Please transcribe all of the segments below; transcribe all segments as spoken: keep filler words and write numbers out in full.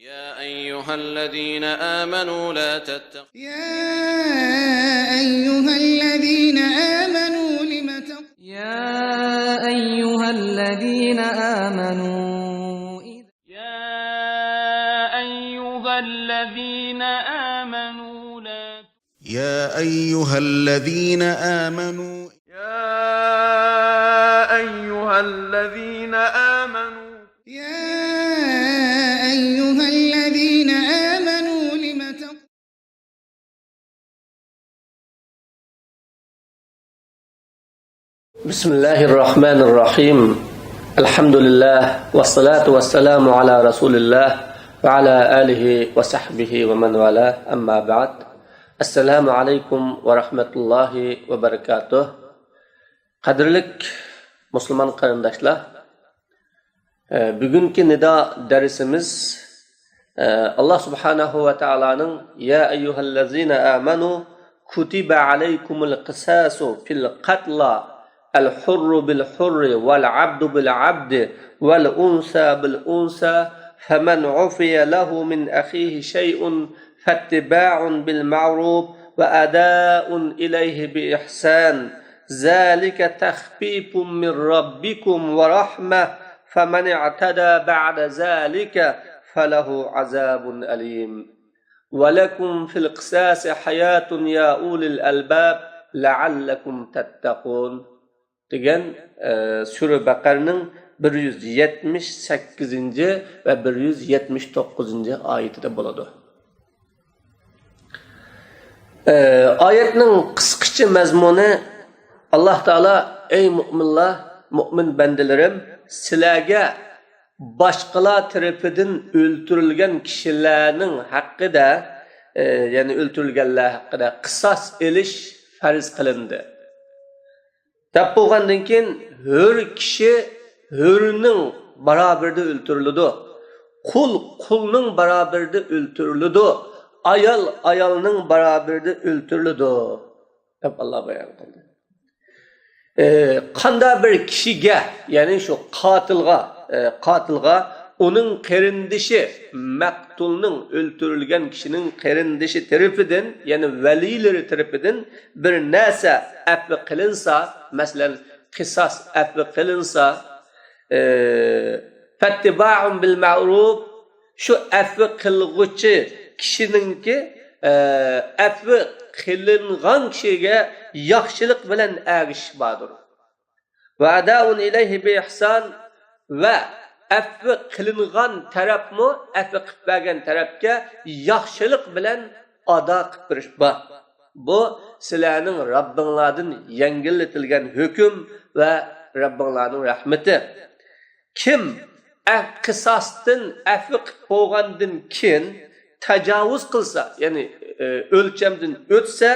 يا أيها الذين آمنوا لا تتخ- يا أيها الذين آمنوا لم تق- يا أيها الذين آمنوا إذ- يا أيها الذين آمنوا لا يا أيها الذين آمنوا يا أيها الذين آمنوا يا أيها الذين آمنوا لم تق- بسم الله الرحمن الرحيم. الحمد لله والصلاة والسلام على رسول الله وعلى آله وصحبه ومن والاه. أما بعد. السلام عليكم ورحمة الله وبركاته. قەدىرلىك مۇسۇلمان قېرىنداشلار، ئە، بۈگۈنكى نىدا دەرسىمىز، ئە، ئاللا سۇبھانەھۇ ۋە تائالانىڭ: يا أيها الذين آمنوا كتب عليكم القصاص في القتلى الحر بالحر والعبد بالعبد والأنثى بالأنثى فمن عفي له من أخيه شيء فاتباع بالمعروف وأداء إليه بإحسان ذلك تخفيف من ربكم ورحمة فمن اعتدى بعد ذلك فله عذاب أليم. ولكم في القصاص حياة يا أولي الألباب لعلكم تتقون. دېگەن، ئە، سۈرە بەقەرىنىڭ بىر يۈز يەتمىش سەككىزىنچى ۋە بىر يۈز يەتمىش توققۇزىنچى ئايىتىدە بولىدۇ. ئە، ئايەتنىڭ قىسقىچە مەزمۇنى، ئاللا تائالا: ئەي مۇئمىنلار، مۇئمىن بەندىلىرىم، سىلەرگە باشقىلار تەرىپىدىن ئۆلتۈرۈلگەن كىشىلەرنىڭ ھەققىدە، ئە، يەنى ئۆلتۈرۈلگەنلەر ھەققىدە قىساس ئېلىش پەرز قىلىندى. دەپ بولغاندىن كېيىن، ھۆر كىشى ھۆرنىڭ باراۋىرىدا ئۆلتۈرۈلىدۇ. قۇل قۇلنىڭ باراۋىرىدا ئۆلتۈرۈلىدۇ. ئايال ئايالنىڭ باراۋىرىدا ئۆلتۈرۈلىدۇ، دەپ ئاللا بايان قىلدى. ئى، قانداق بىر كىشىگە، يەنى شۇ قاتىلغا، ئى، قاتىلغا ئۇنىڭ قېرىندىشى، مەقتۇلنىڭ، ئۆلتۈرۈلگەن كىشىنىڭ قېرىندىشى تەرىپىدىن، يەنى ۋەلىيلىرى تەرىپىدىن بىر نەرسە ئەپۇ قىلىنسا، مەسىلەن، قىساس ئەپۇ قىلىنسا، ئى، فاتباع بالمعروف، شۇ ئەپۇ قىلغۇچى كىشىنىڭكى، ئە، ئەپۇ قىلىنغان كىشىگە ياخشىلىق بىلەن ئەگىشىش باردۇر. وأداء إليه بإحسان، ۋە ئەپۇ قىلىنغان تەرەپمۇ ئەپۇ قىلىپ بەرگەن تەرەپكە ياخشىلىق بىلەن ئادا قىلىپ بېرىش بار. بۇ سىلەرنىڭ رەببىڭلاردىن يەڭگىللىتىلگەن ھۆكۈم ۋە رەببىڭلارنىڭ رەھمىتى. كىم ئە-، قىساستىن ئەپۇ قىلىپ بولغاندىن كېيىن تاجاۋۇز قىلسا، يەنى، ئى، ئۆلچەمدىن ئۆتسە،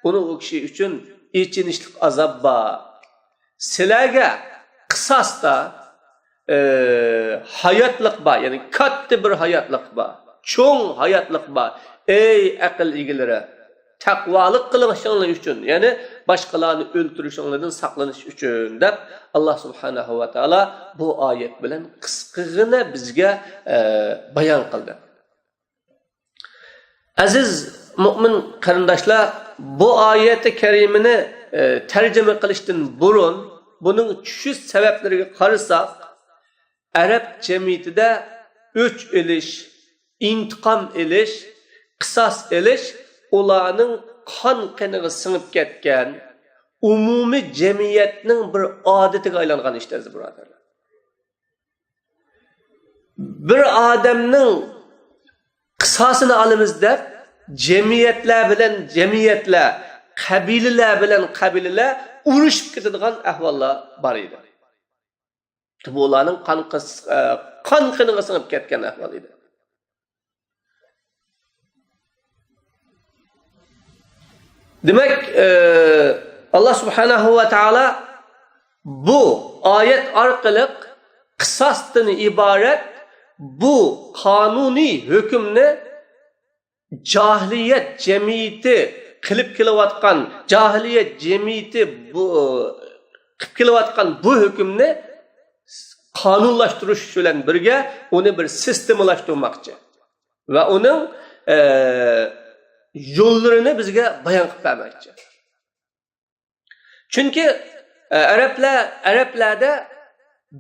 ئۇنىڭ، ئۇ كىشى ئۈچۈن ئېچىنىشلىق ئازاب بار. سىلەرگە قىساستا، ئى، ھاياتلىق بار، يەنى كاتتا بىر ھاياتلىق بار، چوڭ ھاياتلىق بار. ئەي ئەقىل ئىگىلىرى! تەقۋالىق قىلىشىڭلار ئۈچۈن، يەنى باشقىلارنى ئۆلتۈرۈشۈڭلاردىن ساقلىنىش ئۈچۈن، دەپ، ئاللا سۇبھانەھۇ ۋە تائالا بۇ ئايەت بىلەن قىسقىغىنە بىزگە، ئە، بايان قىلدى. ئەزىز مۇئمىن قېرىنداشلار، بۇ ئايەتى كەرىمىنى، ئە، تەرجىمە قىلىشتىن بۇرۇن، بۇنىڭ چۈشۈش سەۋەبلىرىگە قارىساق، ئەرەب جەمئىيىتىدە ئۆچ ئېلىش، ئىنتىقام ئېلىش، قىساس ئېلىش ئۇلارنىڭ قان قېنىغا سىڭىپ كەتكەن، ئومۇمىي جەمئىيەتنىڭ بىر ئادىتىگە ئايلانغان ئىش، ئەزىز بۇرادەرلەر. بىر ئادەمنىڭ قىساسىنى ئالىمىز دەپ، جەمئىيەتلەر بىلەن جەمئىيەتلەر، قەبىلىلەر بىلەن قەبىلىلەر ئۇرۇشۇپ كېتىدىغان ئەھۋاللار بار ئىدى. بۇ ئۇلارنىڭ قان قىس-، ئە، قان قېنىغا سىڭىپ كەتكەن ئەھۋال ئىدى. دېمەك، ئە، ئاللا سۇبھانەھۇ ۋە تائالا بۇ ئايەت ئارقىلىق قىساستىن ئىبارەت بۇ قانۇنىي ھۆكۈمنى جاھىلىيەت جەمئىيىتى قىلىپ كېلىۋاتقان، جاھىلىيەت جەمئىيىتى بۇ، قىلىپ كېلىۋاتقان بۇ ھۆكۈمنى قانۇنلاشتۇرۇش بىلەن بىرگە ئۇنى بىر سىستېمىلاشتۇرماقچى. ۋە ئۇنىڭ، ئە، يوللىرىنى بىزگە بايان قىلىپ بەرمەكچى. چۈنكى، ئە، ئەرەبلەر، ئەرەبلەردە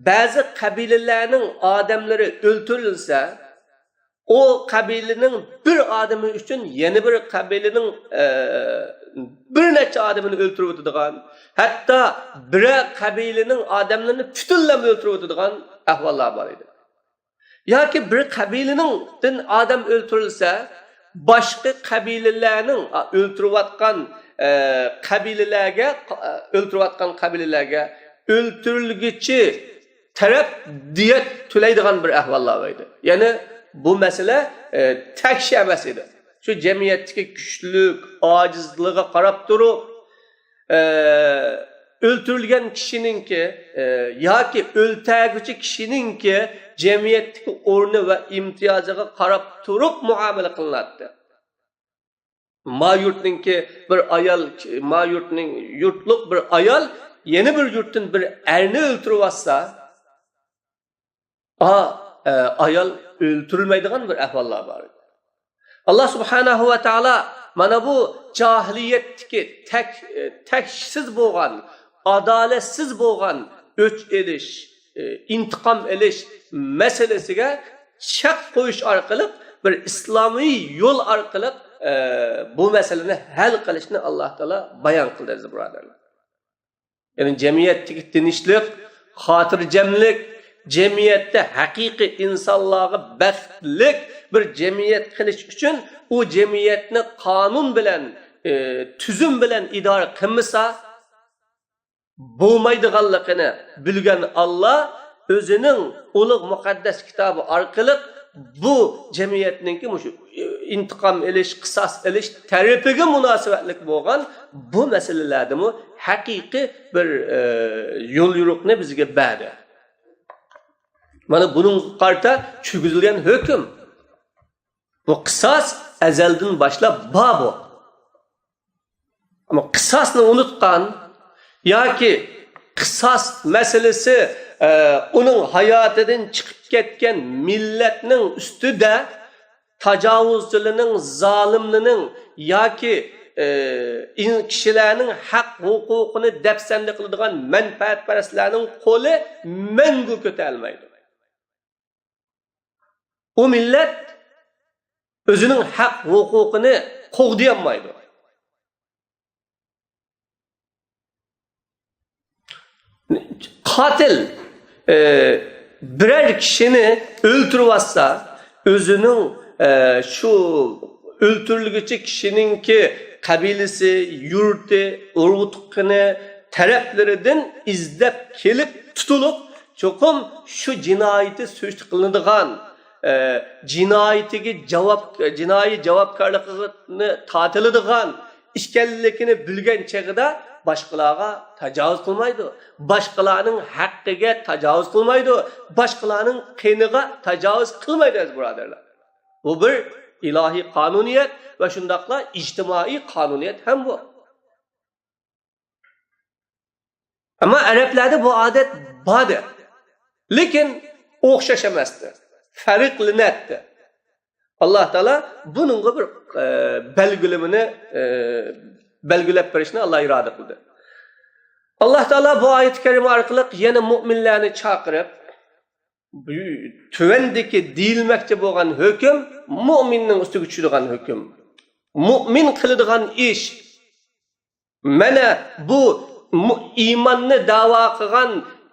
بەزى قەبىلىلەرنىڭ ئادەملىرى ئۆلتۈرۈلسە، ئۇ قەبىلىنىڭ بىر ئادىمى ئۈچۈن يەنە بىر قەبىلىنىڭ، ئە، بىر نەچچە ئادىمىنى ئۆلتۈرۈۋېتىدىغان، ھەتتا بىرەر قەبىلىنىڭ ئادەملىرىنى پۈتۈنلەپ ئۆلتۈرۈۋېتىدىغان ئەھۋاللار بار ئىدى. ياكى بىر قەبىلىنىڭدىن ئادەم ئۆلتۈرۈلسە، باشقا قەبىلىلەرنىڭ، ئا، ئۆلتۈرۈۋاتقان، ئە، قەبىلىلەرگە، ئە، ئۆلتۈرۈۋاتقان قەبىلىلەرگە ئۆلتۈرۈلگۈچى تەرەپ دىيەت تۆلەيدىغان بىر ئەھۋاللار بار ئىدى. يەنى بۇ مەسىلە، ئە، تەكشى ئەمەس ئىدى. شۇ جەمئىيەتتىكى كۈچلۈك، ئاجىزلىقىغا قاراپ تۇرۇپ، ئە، ئۆلتۈرۈلگەن كىشىنىڭكى، ئە، ياكى ئۆلتۈرگۈچى كىشىنىڭكى جەمئىيەتتىكى ئورنى ۋە ئىمتىيازىغا قاراپ تۇرۇپ مۇئامىلە قىلىناتتى. ما يۇرتنىڭكى بىر ئايال، ما يۇرتنىڭ يۇرتلۇق بىر ئايال يەنە بىر يۇرتتىن بىر ئەرنى ئۆلتۈرۈۋاتسا، ئا، ئە، ئايال ئۆلتۈرۈلمەيدىغان بىر ئەھۋاللار بار ئىدى. ئاللا سۇبھانەھۇ ۋە تائالا مانا بۇ جاھىلىيەتتىكى تەك-، ئە، تەكشىسىز بولغان، ئادالەتسىز بولغان ئۆچ ئېلىش، ئە، ئىنتىقام ئېلىش مەسىلىسىگە چەك قويۇش ئارقىلىق بىر ئىسلامىي يول ئارقىلىق، ئە، بۇ مەسىلىنى ھەل قىلىشنى ئاللا تائالا بايان قىلدى، ئەزىز بۇرادەرلەر. يەنى جەمئىيەتتىكى تىنچلىق، خاتىرجەملىك، جەمئىيەتتە ھەقىقىي ئىنسانلارغا بەختلىك بىر جەمئىيەت قىلىش ئۈچۈن ئۇ جەمئىيەتنى قانۇن بىلەن، ئى، تۈزۈم بىلەن ئىدارە قىلمىسا، بولمايدىغانلىقىنى بىلگەن ئاللا ئۆزىنىڭ ئۇلۇغ مۇقەددەس كىتابى ئارقىلىق بۇ جەمئىيەتنىڭكى مۇشۇ ئىنتىقام ئېلىش، قىساس ئېلىش تەرىپىگە مۇناسىۋەتلىك بولغان بۇ مەسىلىلەردىمۇ ھەقىقىي بىر، ئە، يوليورۇقنى بىزگە بەردى. مانا بۇنىڭغا قارىتا كىرگۈزۈلگەن ھۆكۈم. بۇ قىساس ئەزەلدىن باشلاپ بار بۇ. ئەمما قىساسنى ئۇنتۇغان ياكى قىساس مەسىلىسى، ئە، ئۇنىڭ ھاياتىدىن چىقىپ كەتكەن مىللەتنىڭ ئۈستىدە تاجاۋۇزچىلىرىنىڭ، زالىملىرىنىڭ ياكى، ئە، ئىن-، كىشىلەرنىڭ ھەق ھوقۇقىنى دەپسەندە قىلىدىغان مەنپەئەتپەرەسلەرنىڭ قولى مەڭگۈ كۆتەرەلمەيدۇ. ئۇ مىللەت ئۆزىنىڭ ھەق ھوقۇقىنى قوغدىيالمايدۇ. قاتىل، ئى، بىرەر كىشىنى ئۆلتۈرۈۋاتسا، ئۆزىنىڭ، ئى، شۇ ئۆلتۈرۈلگۈچى كىشىنىڭكى قەبىلىسى، يۇرتى، ئۇرۇق-تۇغقىنى تەرەپلىرىدىن ئىزدەپ كېلىپ تۇتۇلۇپ، چوقۇم شۇ جىنايىتى سۈكۈت قىلىنىدىغان، ئە، جىنايىتىگە جاۋاب، جىنايى جاۋابكارلىقىنى تارتىلىدىغان ئىكەنلىكىنى بىلگەن چېغىدا باشقىلارغا تاجاۋۇز قىلمايدۇ. باشقىلارنىڭ ھەققىگە تاجاۋۇز قىلمايدۇ. باشقىلارنىڭ قېنىغا تاجاۋۇز قىلمايدۇ، ئەزىز بۇرادەرلەر. بۇ بىر ئىلاھىي قانۇنىيەت ۋە شۇنداقلا ئىجتىمائىي قانۇنىيەت ھەم بۇ. ئەمما ئەرەبلەردە بۇ ئادەت باردى. لېكىن ئوخشاش ئەمەستى. پەرقلىنەتتى. ئاللا تائالا بۇنىڭغا بىر، ئە، بەلگىلىمىنى، ئە، بەلگىلەپ بېرىشنى ئاللا ئىرادە قىلدى. ئاللا تائالا بۇ ئايەت كەرىمە ئارقىلىق يەنە مۆمىنلەرنى چاقىرىپ، بۇ تۆۋەندىكى دېيىلمەكچى بولغان ھۆكۈم مۆمىننىڭ ئۈستىگە چۈشىدىغان ھۆكۈم. مۆمىن قىلىدىغان ئىش. مانا بۇ مۇ-، ئىماننى دەۋا قىلغان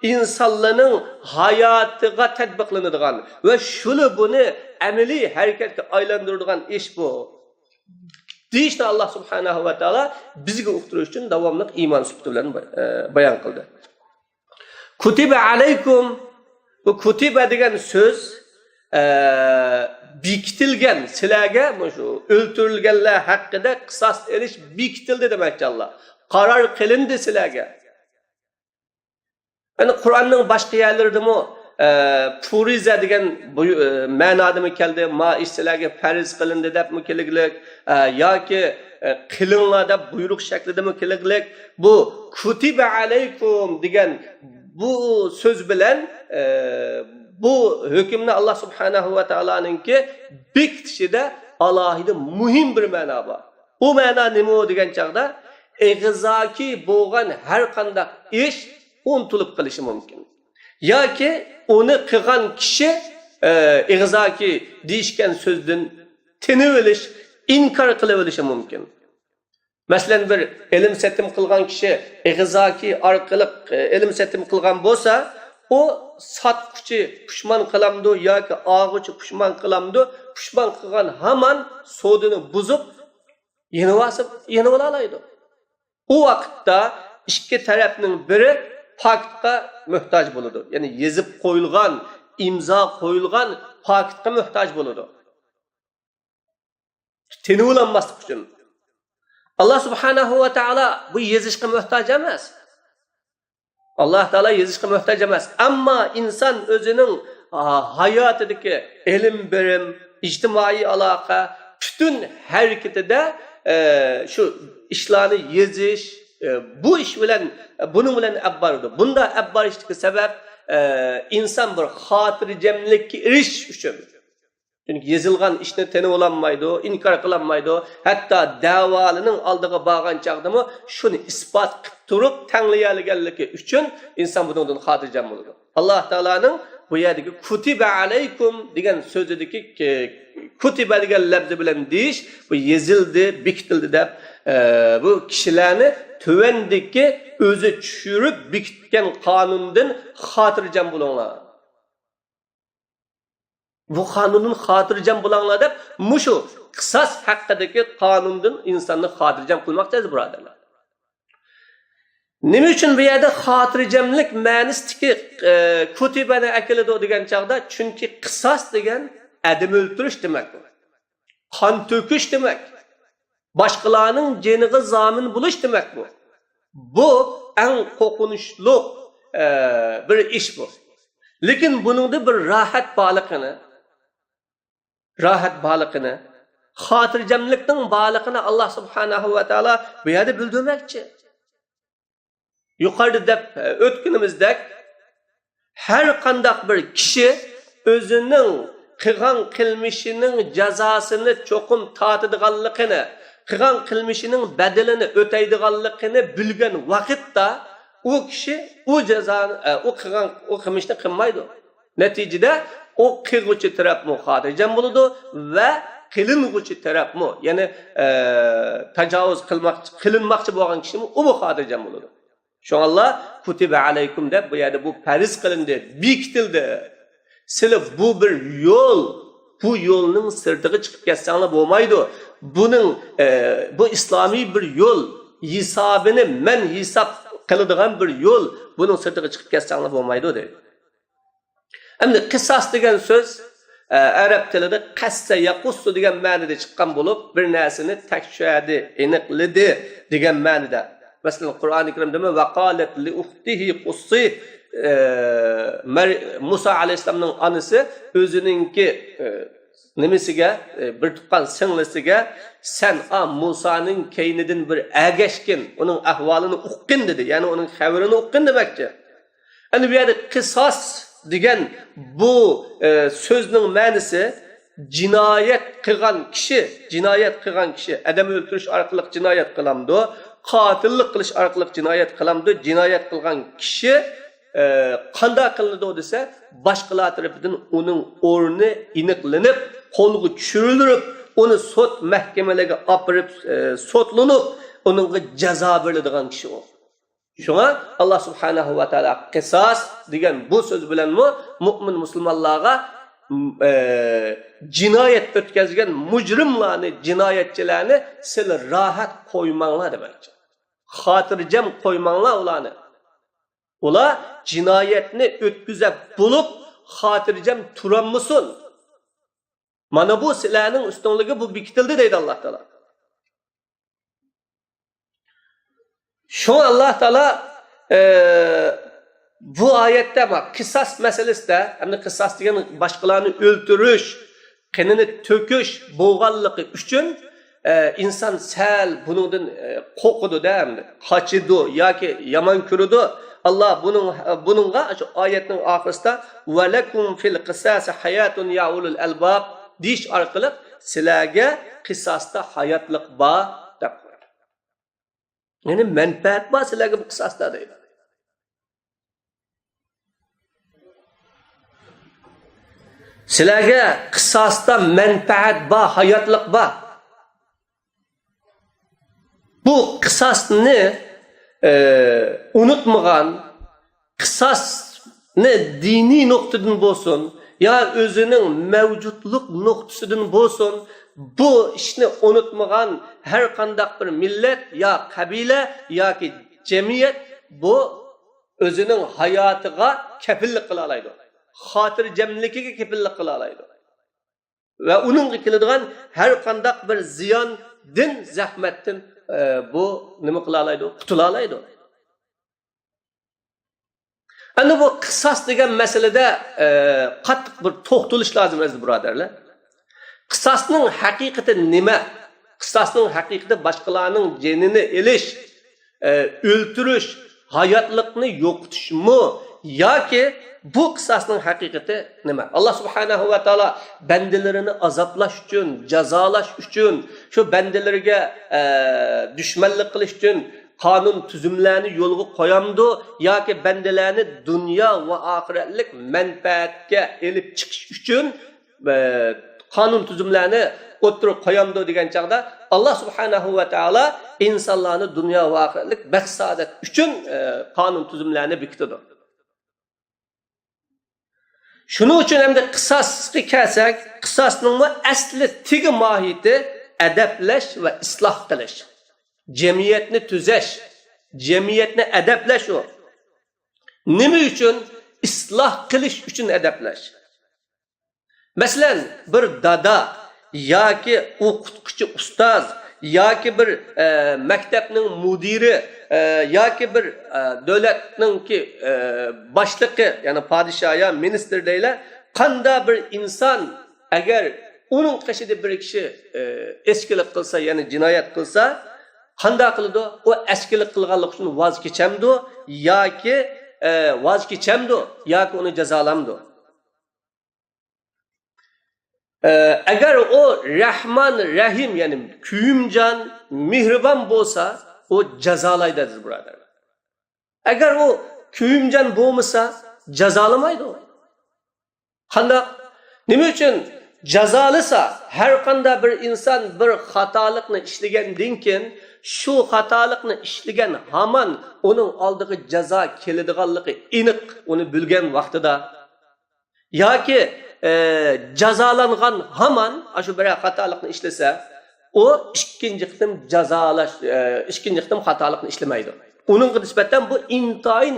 ئىنسانلارنىڭ ھاياتىغا تەتبىقلىنىدىغان ۋە شۇلا بۇنى ئەمەلىي ھەرىكەتكە ئايلاندۇرىدىغان ئىش بۇ. دېيىشنى ئاللا سۇبھانەھۇ ۋە تائالا بىزگە ئۇقتۇرۇش ئۈچۈن داۋاملىق ئىمان سۈپىتى بىلەن با-، ئە، بايان قىلدى. كۇتىبە ئەلەيكۇم. بۇ كۇتىبە دېگەن سۆز، ئە، بېكىتىلگەن، سىلەرگە مۇشۇ ئۆلتۈرۈلگەنلەر ھەققىدە قىساس ئېلىش بېكىتىلدى دېمەكچى ئاللا. قارار قىلىندى سىلەرگە. يەنى قۇرئاننىڭ باشقا يەرلىرىدىمۇ، ئە، پۇرىزە دېگەن بۇ، ئە، مەنادىمۇ كەلدى. ما ئىش سىلەرگە پەرز قىلىندى دەپمۇ كېلىگلىك، ئە، ياكى، ئە، قىلىڭلار دەپ بۇيرۇق شەكلىدىمۇ كېلىگلىك. بۇ كۇتىبە ئەلەيكۇم دېگەن بۇ سۆز بىلەن، ئە، بۇ ھۆكۈمنى ئاللا سۇبھانەھۇ ۋە تائالانىڭكى بېكىتىش ئىچىدە ئالاھىدە مۇھىم بىر مەنا بار. ئۇ مەنا نېمە دېگەن چاغدا، ئېغىزاكى بولغان ھەر قانداق ئىش ئۇنتۇلۇپ قېلىشى مۇمكىن. ياكى ئۇنى قىلغان كىشى، ئە، ئېغىزاكى دېيىشكەن سۆزدىن تېنىۋېلىش، ئىنكار قىلىۋېلىشى مۇمكىن. مەسىلەن، بىر ئېلىم سېتىم قىلغان كىشى ئېغىزاكى ئارقىلىق، ئە، ئېلىم سېتىم قىلغان بولسا، ئۇ ساتقۇچى پۇشمان قىلامدۇ ياكى ئالغۇچى پۇشمان قىلامدۇ؟ پۇشمان قىلغان ھامان سودىنى بۇزۇپ، يېنىۋالسا، يېنىۋالالايدۇ. ئۇ ۋاقىتتا ئىككى تەرەپنىڭ بىرى پاكىتقا موھتاج بولىدۇ. يەنى يېزىپ قويۇلغان، ئىمزا قويۇلغان پاكىتقا موھتاج بولىدۇ. تېنىۋالالماسلىق ئۈچۈن. ئاللا سۇبھانەھۇ ۋە تائالا بۇ يېزىشقا موھتاج ئەمەس. ئاللا تائالا يېزىشقا موھتاج ئەمەس. ئەمما ئىنسان ئۆزىنىڭ، ئا، ھاياتىدىكى ئىلىم بېرىم، ئىجتىمائىي ئالاقە، پۈتۈن ھەرىكىتىدە، ئە، شۇ ئىشلارنى يېزىش، ئە، بۇ ئىش بىلەن، بۇنىڭ بىلەن ئەپ بارىدۇ. بۇنداق ئەپ بارىشتىكى سەۋەب، ئە، ئىنسان بىر خاتىرجەملىككە ئېرىشىش ئۈچۈن. چۈنكى يېزىلغان ئىشنى تېنىۋالالمايدۇ، ئىنكار قىلالمايدۇ. ھەتتا دەۋالىنىڭ ئالدىغا بارغان چاغدىمۇ شۇنى ئىسپات قىلىپ تۇرۇپ تەڭلىيەلىگەنلىكى ئۈچۈن ئىنسان بۇنىڭدىن خاتىرجەم بولىدۇ. ئاللا تائالانىڭ بۇ يەردىكى كۇتىبە ئەلەيكۇم دېگەن سۆزىدىكى، ئى، كۇتىبە دېگەن لەپزى بىلەن دېيىش، بۇ يېزىلدى، بېكىتىلدى دەپ، ئە، بۇ كىشىلەرنى تۆۋەندىكى ئۆزى چۈشۈرۈپ بېكىتكەن قانۇندىن خاتىرجەم بولۇڭلار. بۇ قانۇندىن خاتىرجەم بولۇڭلار دەپ، مۇشۇ قىساس ھەققىدىكى قانۇندىن ئىنساننى خاتىرجەم قىلماقچى، ئەزىز بۇرادەرلەر. نېمە ئۈچۈن بۇ يەردە خاتىرجەملىك مەنىسىدىكى، ئە، كۇتىبەنى ئەكېلىدۇ دېگەن چاغدا؟ چۈنكى قىساس دېگەن ئادەم ئۆلتۈرۈش دېمەك. قان تۆكۈش دېمەك. باشقىلارنىڭ جېنىغا زامىن بولۇش دېمەك بۇ. بۇ ئەڭ قورقۇنچلۇق، ئە، بىر ئىش بۇ. لېكىن بۇنىڭدا بىر راھەت بارلىقىنى، راھەت بارلىقىنى، خاتىرجەملىكنىڭ بارلىقىنى ئاللا سۇبھانەھۇ ۋە تائالا بۇ يەردە بىلدۈرمەكچى. يۇقىرىدا دەپ ئۆتكىنىمىزدەك، ھەر قانداق بىر كىشى ئۆزىنىڭ قىلغان قىلمىشىنىڭ جازاسىنى چوقۇم تارتىدىغانلىقىنى، قىلغان قىلمىشىنىڭ بەدىلىنى ئۆتەيدىغانلىقىنى بىلگەن ۋاقىتتا، ئۇ كىشى ئۇ جازانى، ئە، ئۇ قىلغان، ئۇ قىلمىشنى قىلمايدۇ. نەتىجىدە ئۇ قىلغۇچى تەرەپمۇ خاتىرجەم بولىدۇ ۋە قىلىنغۇچى تەرەپمۇ، يەنى، ئە، تاجاۋۇز قىلماقچى، قىلىنماقچى بولغان كىشىمۇ، ئۇمۇ خاتىرجەم بولىدۇ. شۇڭا ئاللا كۇتىبە ئەلەيكۇم دەپ بۇ يەردە بۇ پەرز قىلىندى، بېكىتىلدى. سىلى بۇ بىر يول، بۇ يولنىڭ سىرتىغا چىقىپ كەتسەڭلار بولمايدۇ. بۇنىڭ، ئە، بۇ ئىسلامىي بىر يول، ھېسابىنى مەن ھېساب قىلىدىغان بىر يول، بۇنىڭ سىرتىغا چىقىپ كەتسەڭلار بولمايدۇ دەيدۇ. ئەمدى قىساس دېگەن سۆز، ئە، ئەرەب تىلىدا قەسسە يەقۇسسۇ دېگەن مەنىدە چىققان بولۇپ، بىر نەرسىنى تەكشۈردى، ئېنىقلىدى دېگەن مەنىدە. مەسىلەن، قۇرئانى كەرىمدىمۇ ۋەقالەت لىئۇختىھى قۇسسى، ئە، مەر-، مۇسا ئەلەيھىسسالامنىڭ ئانىسى ئۆزىنىڭكى، ئە، نېمىسىگە، ئە، بىر تۇغقان سىڭلىسىگە، سەن، ئا، مۇسانىڭ كەينىدىن بىر ئەگەشكىن، ئۇنىڭ ئەھۋالىنى ئۇققىن دېدى. يەنى ئۇنىڭ خەۋىرىنى ئۇققىن دېمەكچى. ئەنە بۇ يەردە قىساس دېگەن بۇ، ئە، سۆزنىڭ مەنىسى جىنايەت قىلغان كىشى، جىنايەت قىلغان كىشى، ئادەم ئۆلتۈرۈش ئارقىلىق جىنايەت قىلامدۇ، قاتىللىق قىلىش ئارقىلىق جىنايەت قىلامدۇ، جىنايەت قىلغان كىشى، ئە، قانداق قىلىنىدۇ دېسە، باشقىلار تەرىپىدىن ئۇنىڭ ئورنى ئېنىقلىنىپ، قولغا چۈشۈرۈلۈپ، ئۇنى سوت مەھكىمىلىرىگە ئاپىرىپ، ئە، سوتلىنىپ، ئۇنىڭغا جازا بېرىلىدىغان كىشى ئۇ. شۇڭا ئاللا سۇبھانەھۇ ۋە تائالا قىساس دېگەن بۇ سۆز بىلەنمۇ مۇئمىن مۇسۇلمانلارغا، ئە، جىنايەت ئۆتكۈزگەن مۇجرىملارنى، جىنايەتچىلەرنى سىلى راھەت قويماڭلار دېمەكچى. خاتىرجەم قويماڭلار ئۇلارنى. ئۇلار جىنايەتنى ئۆتكۈزۈپ بولۇپ خاتىرجەم تۇرالمىسۇن. مانا بۇ سىلەرنىڭ ئۈستۈڭلۈكى بۇ بېكىتىلدى دەيدۇ ئاللا تائالا. شۇڭا ئاللا تائالا، ئە، بۇ ئايەتتە ما قىساس مەسىلىسىدە، ئەمدى قىساس دېگەن باشقىلارنى ئۆلتۈرۈش، قېنىنى تۆكۈش بولغانلىقى ئۈچۈن، ئە، ئىنسان سەل بۇنىڭدىن، ئە، قورقىدۇ-دە، ئەمدى قاچىدۇ ياكى يامان كۆرىدۇ. ئاللا بۇنىڭ، بۇنىڭغا شۇ ئايەتنىڭ ئاخىرىسىدا، ۋەلەكۇم فىل قىساسى ھاياتۇن يا ئۇلۇل ئەلباب دېيىش ئارقىلىق سىلەرگە قىساستا ھاياتلىق بار، دەپ قويدى. يەنى مەنپەئەت بار سىلەرگە بۇ قىساستا دەيدۇ. سىلەرگە قىساستا مەنپەئەت بار، ھاياتلىق بار. بۇ قىساسنى، ئە، ئۇنتۇمىغان، قىساسنى دىنىي نۇقتىدىن بولسۇن، يا ئۆزىنىڭ مەۋجۇتلۇق نۇقتىسىدىن بولسۇن، بۇ ئىشنى ئۇنتۇمىغان ھەر قانداق بىر مىللەت يا قەبىلە ياكى جەمئىيەت بۇ ئۆزىنىڭ ھاياتىغا كەپىللىك قىلالايدۇ. خاتىرجەملىكىگە كەپىللىك قىلالايدۇ. ۋە ئۇنىڭغا كېلىدىغان ھەر قانداق بىر زىياندىن، زەخمەتتىن، ئە، بۇ نېمە قىلالايدۇ؟ قۇتۇلالايدۇ. ئەمدى بۇ قىساس دېگەن مەسىلىدە، ئە، قاتتىق بىر توختىلىش لازىم، ئەزىز بۇرادەرلەر. قىساسنىڭ ھەقىقىتى نېمە؟ قىساسنىڭ ھەقىقىتى باشقىلارنىڭ جېنىنى ئېلىش، ئە، ئۆلتۈرۈش، ھاياتلىقنى يوقىتىشمۇ ياكى بۇ قىساسنىڭ ھەقىقىتى نېمە؟ ئاللا سۇبھانەھۇ ۋە تائالا بەندىلىرىنى ئازابلاش ئۈچۈن، جازالاش ئۈچۈن، شۇ بەندىلىرىگە، ئە، دۈشمەنلىك قىلىش ئۈچۈن قانۇن تۈزۈملەرنى يولغا قويامدۇ ياكى بەندىلەرنى دۇنيا ۋە ئاخىرەتلىك مەنپەئەتكە ئېلىپ چىقىش ئۈچۈن ئە، قانۇن تۈزۈملەرنى ئوتتۇرىغا قويامدۇ دېگەن چاغدا، ئاللا سۇبھانەھۇ ۋە تائالا ئىنسانلارنى دۇنيا ۋە ئاخىرەتلىك بەخت-سائادەت ئۈچۈن، ئە، قانۇن تۈزۈملەرنى بېكىتىدۇ. شۇنىڭ ئۈچۈن ئەمدى قىساسقا كەلسەك، قىساسنىڭمۇ ئەسلى تېگى ماھىيىتى ئەدەپلەش ۋە ئىسلاھ قىلىش. جەمئىيەتنى تۈزەش، جەمئىيەتنى ئەدەپلەش ئۇ. نېمە ئۈچۈن؟ ئىسلاھ قىلىش ئۈچۈن ئەدەپلەش. مەسىلەن، بىر دادا ياكى ئوقۇتقۇچى ئۇستاز ياكى بىر، ئە، مەكتەپنىڭ مۇدىرى، ئە، ياكى بىر، ئە، دۆلەتنىڭكى، ئە، باشلىقى، يەنى پادىشاھ يا مىنىستىر دەيلى، قاندا بىر ئىنسان ئەگەر ئۇنىڭ قېشىدا بىر كىشى، ئە، ئەسكىلىك قىلسا، يەنى جىنايەت قىلسا، قاندا قىلىدۇ؟ ئۇ ئەسكىلىك قىلغانلىقى ئۈچۈن ۋاز كېچەمدۇ ياكى، ئە، ۋاز كېچەمدۇ ياكى ئۇنى جازالامدۇ؟ ئە، ئەگەر ئۇ رەھمان، رەھىم، يەنى كۆيۈمجان، مېھرىبان بولسا، ئۇ جازالايدۇ، ئەزىز بۇرادەرلەر. ئەگەر ئۇ كۆيۈمجان بولمىسا، جازالىمايدۇ. قانداق؟ نېمە ئۈچۈن؟ جازالىسا، ھەر قانداق بىر ئىنسان بىر خاتالىقنى ئىشلىگەندىن كېيىن، شۇ خاتالىقنى ئىشلىگەن ھامان ئۇنىڭ ئالدىغا جازا كېلىدىغانلىقى ئېنىق، ئۇنى بىلگەن ۋاقتىدا. ياكى، ئە، جازالانغان ھامان، ئاشۇ بىرەر خاتالىقنى ئىشلىسە، ئۇ ئىككىنچى قېتىم جازالاش، ئە، ئىككىنچى قېتىم خاتالىقنى ئىشلىمەيدۇ. ئۇنىڭغا نىسبەتەن بۇ ئىنتايىن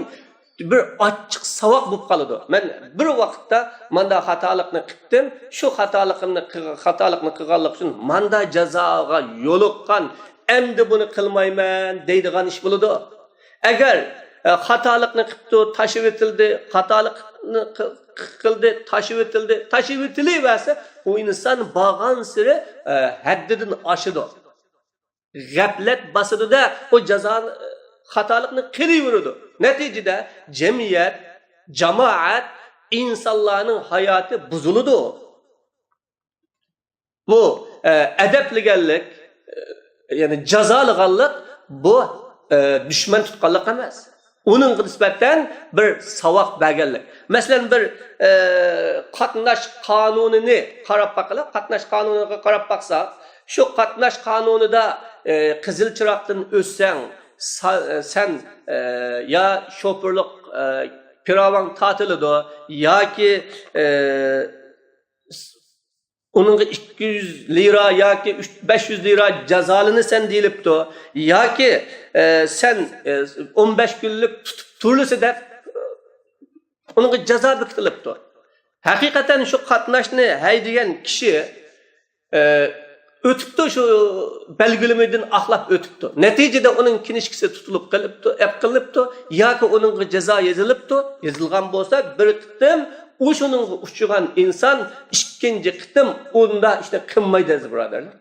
بىر ئاچچىق ساۋاق بولۇپ قالىدۇ. مەن بىر ۋاقىتتا ماندا خاتالىقنى قىپتىم، شۇ خاتالىقىمنى قىغ-، خاتالىقنى قىلغانلىق ئۈچۈن ماندا جازاغا يولۇققان، ئەمدى بۇنى قىلمايمەن دەيدىغان ئىش بولىدۇ. ئەگەر، ئە، خاتالىقنى قىپتۇ، تاشىۋېتىلدى، خاتالىقنى قى-، قىلدى، تاشىۋېتىلدى، تاشىۋېتىلىۋەرسە، ئۇ ئىنسان بارغانسېرى، ئە، ھەددىدىن ئاشىدۇ. غەپلەت باسىدۇ-دە، ئۇ جازا، خاتالىقنى قىلىۋېرىدۇ. نەتىجىدە جەمئىيەت، جامائەت، ئىنسانلارنىڭ ھاياتى بۇزۇلىدۇ. بۇ، ئە، ئەدەپلىگەنلىك، ئە، يەنى جازالىغانلىق، بۇ، ئە، دۈشمەن تۇتقانلىق ئەمەس. ئۇنىڭغا نىسبەتەن بىر ساۋاق بەرگەنلىك. مەسىلەن، بىر، ئە، قاتناش قانۇنىنى قاراپ باقىلى. قاتناش قانۇنىغا قاراپ باقساق، شۇ قاتناش قانۇنىدا، ئە، قىزىل چىراغدىن ئۆتسەڭ، سا-، سەن، ئە، يا شوپۇرلۇق، ئە، پىراۋاڭ تارتىلىدۇ ياكى، ئە، ئۇنىڭغا ئىككى يۈز لىرا ياكى ئۈچ، بەش يۈز لىرا جازالىنىسەن دېيىلىپتۇ. ياكى، ئە، سەن، ئە، ئون بەش كۈنلۈك تۇتۇپ تۇرۇلىسى دەپ، ئۇنىڭغا جازا بېكىتىلىپتۇ. ھەقىقەتەن شۇ قاتناشنى ھەيدىگەن كىشى، ئە، ئۆتۈپتۇ، شۇ بەلگىلىمىدىن ئاقلاپ ئۆتۈپتۇ. نەتىجىدە ئۇنىڭ كىنىشكىسى تۇتۇلۇپ قېلىپتۇ، ئەپ قىلىنىپتۇ ياكى ئۇنىڭغا جازا يېزىلىپتۇ. يېزىلغان بولسا، بىر قېتىم ئۇ شۇنىڭغا ئۇچرىغان ئىنسان ئىككىنچى قېتىم ئۇنداق ئىشنى قىلمايدۇ، ئەزىز بۇرادەرلەر.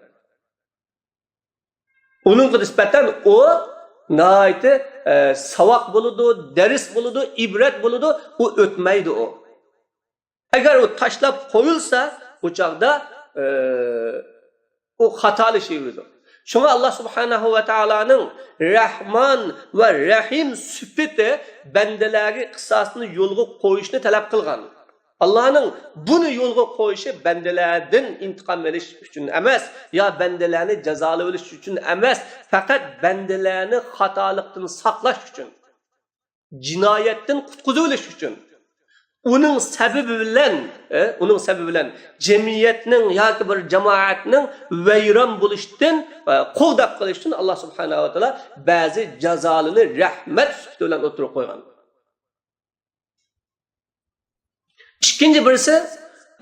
ئۇنىڭغا نىسبەتەن ئۇ ناھايىتى، ئە، ساۋاق بولىدۇ، دەرس بولىدۇ، ئىبرەت بولىدۇ، ئۇ ئۆتمەيدۇ ئۇ. ئەگەر ئۇ تاشلاپ قويۇلسا، ئۇ چاغدا، ئە، ئۇ خاتالىشىۋېرىدۇ. شۇڭا ئاللا سۇبھانەھۇ ۋە تائالانىڭ رەھمان ۋە رەھىم سۈپىتى بەندىلەرگە قىساسنى يولغا قويۇشنى تەلەپ قىلغان. ئاللانىڭ بۇنى يولغا قويۇشى بەندىلەردىن ئىنتىقام ئېلىش ئۈچۈن ئەمەس، يا بەندىلەرنى جازالىۋېلىش ئۈچۈن ئەمەس، پەقەت بەندىلەرنى خاتالىقتىن ساقلاش ئۈچۈن، جىنايەتتىن قۇتقۇزۇۋېلىش ئۈچۈن. ئۇنىڭ سەۋەبى بىلەن، ئە، ئۇنىڭ سەۋەبى بىلەن جەمئىيەتنىڭ ياكى بىر جامائەتنىڭ ۋەيران بولۇشتىن، ئە، قوغداپ قېلىش ئۈچۈن ئاللا سۇبھانەھۇ ۋە تائالا بەزى جازالىنى رەھمەت سۈپىتى بىلەن ئوتتۇرىغا قويغان. ئىككىنچى بىرسى،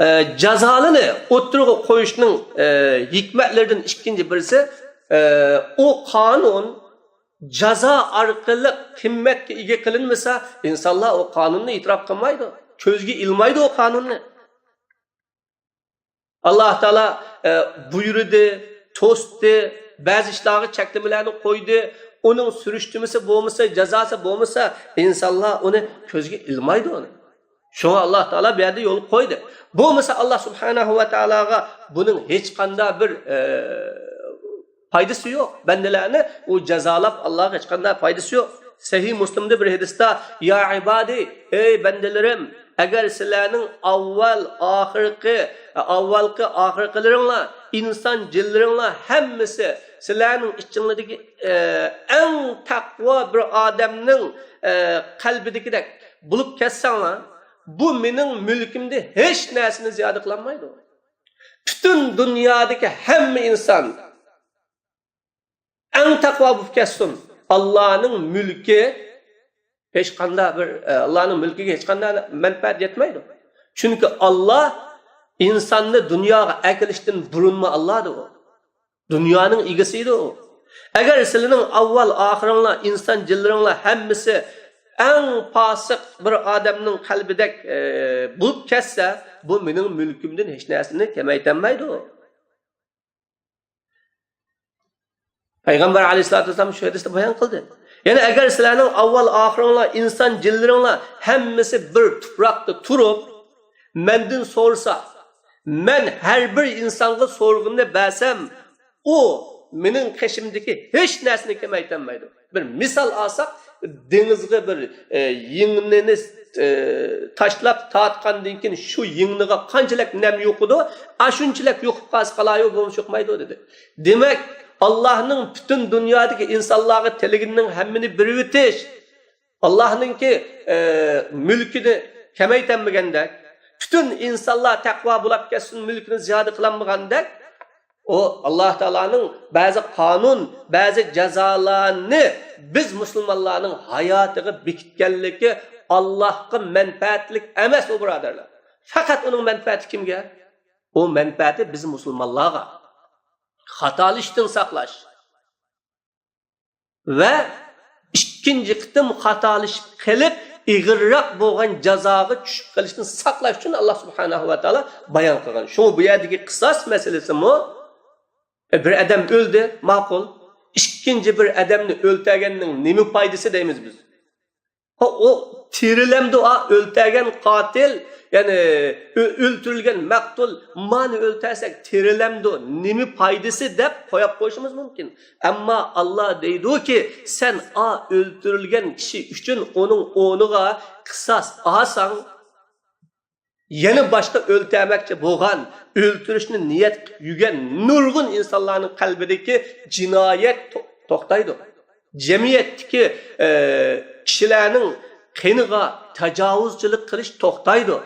ئە، جازالىنى ئوتتۇرىغا قويۇشنىڭ، ئە، ھېكمەتلىرىدىن ئىككىنچى بىرسى، ئە، ئۇ قانۇن جازا ئارقىلىق قىممەتكە ئىگە قىلىنمىسا، ئىنسانلار ئۇ قانۇننى ئېتىراپ قىلمايدۇ، كۆزگە ئىلمايدۇ ئۇ قانۇننى. ئاللا تائالا، ئە، بۇيرۇدى، توستى، بەزى ئىشلارغا چەكلىمىلەرنى قويدى. ئۇنىڭ سۈرۈشتىمىسى بولمىسا، جازاسى بولمىسا، ئىنسانلار ئۇنى كۆزگە ئىلمايدۇ ئۇنى. شۇڭا ئاللا تائالا بۇ يەردە يول قويدى. بولمىسا ئاللا سۇبھانەھۇ ۋە تائالاغا بۇنىڭ ھېچقانداق بىر، ئە، پايدىسى يوق. بەندىلەرنى ئۇ جازالاپ ئاللاغا ھېچقانداق پايدىسى يوق. سەھىھ مۇسلىمدا بىر ھەدىستە، يا ئىبادى، ئەي بەندىلىرىم، ئەگەر سىلەرنىڭ ئاۋۋال ئاخىرقى، ئاۋۋالقى ئاخىرقىلىرىڭلار، ئىنسان جىنلىرىڭلار ھەممىسى سىلەرنىڭ ئىچىڭلاردىكى، ئە، ئەڭ تەقۋا بىر ئادەمنىڭ، ئە، قەلبىدىكىدەك بولۇپ كەتسەڭلار، بۇ مېنىڭ مۈلكۈمدە ھېچ نەرسىنى زىيادە قىلالمايدۇ. پۈتۈن دۇنيادىكى ھەممە ئىنسان ئەڭ تەقۋا بولۇپ كەتسۇن. ئاللانىڭ مۈلكى ھېچقانداق بىر، ئە، ئاللانىڭ مۈلكىگە ھېچقانداق مەنپەئەت يەتمەيدۇ. چۈنكى ئاللا ئىنساننى دۇنياغا ئەكېلىشتىن بۇرۇنمۇ ئاللادۇ ئۇ. دۇنيانىڭ ئىگىسى ئىدى ئۇ. ئەگەر سىلىنىڭ ئاۋۋال ئاخىرىڭلار، ئىنسان جىنلىرىڭلار ھەممىسى ئەڭ پاسىق بىر ئادەمنىڭ قەلبىدەك، ئە، بولۇپ كەتسە، بۇ مېنىڭ مۈلكۈمدىن ھېچ نەرسىنى كېمەيتەلمەيدۇ. پەيغەمبەر ئەلەيھىسسالاتۇ ۋەسسالام شۇ ھەدىستە بايان قىلدى. يەنى ئەگەر سىلەرنىڭ ئاۋۋال ئاخىرىڭلار، ئىنسان جىنلىرىڭلار ھەممىسى بىر تۇپراقتا تۇرۇپ، مەندىن سورىسا، مەن ھەر بىر ئىنسانغا سورىغىنىنى بەرسەم، ئۇ مېنىڭ قېشىمدىكى ھېچ نەرسىنى كېمەيتەلمەيدۇ. بىر مىسال ئالساق، دېڭىزغا بىر، ئە، يىڭنىنى، ئە، تاشلاپ تارتقاندىن كېيىن شۇ يىڭنىغا قانچىلىك نەم يۇقىدۇ، ئاشۇنچىلىك يۇقۇپ قالسا قالايۇ، بولمىسا يۇقمايدۇ، دېدى. دېمەك، ئاللانىڭ پۈتۈن دۇنيادىكى ئىنسانلارغا تىلىگىنىنىڭ ھەممىنى بېرىۋېتىش، ئاللانىڭكى، ئە، مۈلكىنى كېمەيتەلمىگەندەك، پۈتۈن ئىنسانلار تەقۋا بولاپ كەتسۇن، مۈلكىنى زىيادە قىلالمىغاندەك، ئۇ ئاللا تائالانىڭ بەزى قانۇن، بەزى جازالارنى بىز مۇسۇلمانلارنىڭ ھاياتىغا بېكىتكەنلىكى ئاللاھقا مەنپەئەتلىك ئەمەس ئۇ، بۇرادەرلەر. پەقەت ئۇنىڭ مەنپەئەتى كىمگە؟ ئۇ مەنپەئەتى بىز مۇسۇلمانلارغا. خاتالىشىشتىن ساقلاش. ۋە ئىككىنچى قېتىم خاتالىشىپ قېلىپ، ئېغىرراق بولغان جازاغا چۈشۈپ قېلىشتىن ساقلاش ئۈچۈن ئاللا سۇبھانەھۇ ۋە تائالا بايان قىلغان. شۇڭا بۇ يەردىكى قىساس مەسىلىسىمۇ، بىر ئادەم ئۆلدى، ماقۇل. ئىككىنچى بىر ئادەمنى ئۆلتۈرگەننىڭ نېمە پايدىسى دەيمىز بىز؟ ئۇ تىرىلەمدۇ؟ ئا، ئۆلتۈرگەن قاتىل، يەنى ئۆ-، ئۆلتۈرۈلگەن مەقتۇل، مانى ئۆلتۈرسەك تىرىلەمدۇ؟ نېمە پايدىسى دەپ قويۇپ قويۇشىمىز مۇمكىن. ئەمما ئاللا دەيدۇكى، سەن ئا ئۆلتۈرۈلگەن كىشى ئۈچۈن ئۇنىڭ ئورنىغا قىساس ئالساڭ، يەنە باشقا ئۆلتۈرمەكچى بولغان، ئۆلتۈرۈشنى نىيەت قىلىپ يۈرگەن نۇرغۇن ئىنسانلارنىڭ قەلبىدىكى جىنايەت تو-، توختايدۇ. جەمئىيەتتىكى، ئە، كىشىلەرنىڭ قېنىغا تاجاۋۇزچىلىق قىلىش توختايدۇ.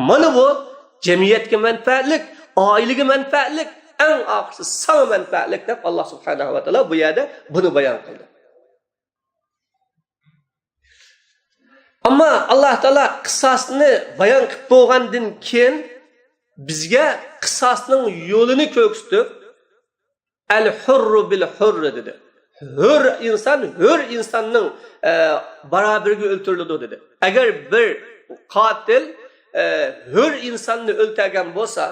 مانا بۇ جەمئىيەتكە مەنپەئەتلىك، ئائىلىگە مەنپەئەتلىك، ئەڭ ئاخىرسى ساڭا مەنپەئەتلىك دەپ، ئاللا سۇبھانەھۇ ۋە تائالا بۇ يەردە بۇنى بايان قىلدى. ئەمما ئاللا تائالا قىساسنى بايان قىلىپ بولغاندىن كېيىن، بىزگە قىساسنىڭ يولىنى كۆرسىتىپ، «ئەل ھۇررۇ بىل ھۇررى» دېدى. ھۆر ئىنسان ھۆر ئىنساننىڭ، ئە، بارابىرىگە ئۆلتۈرۈلىدۇ دېدى. ئەگەر بىر قاتىل، ئە، ھۆر ئىنساننى ئۆلتۈرگەن بولسا،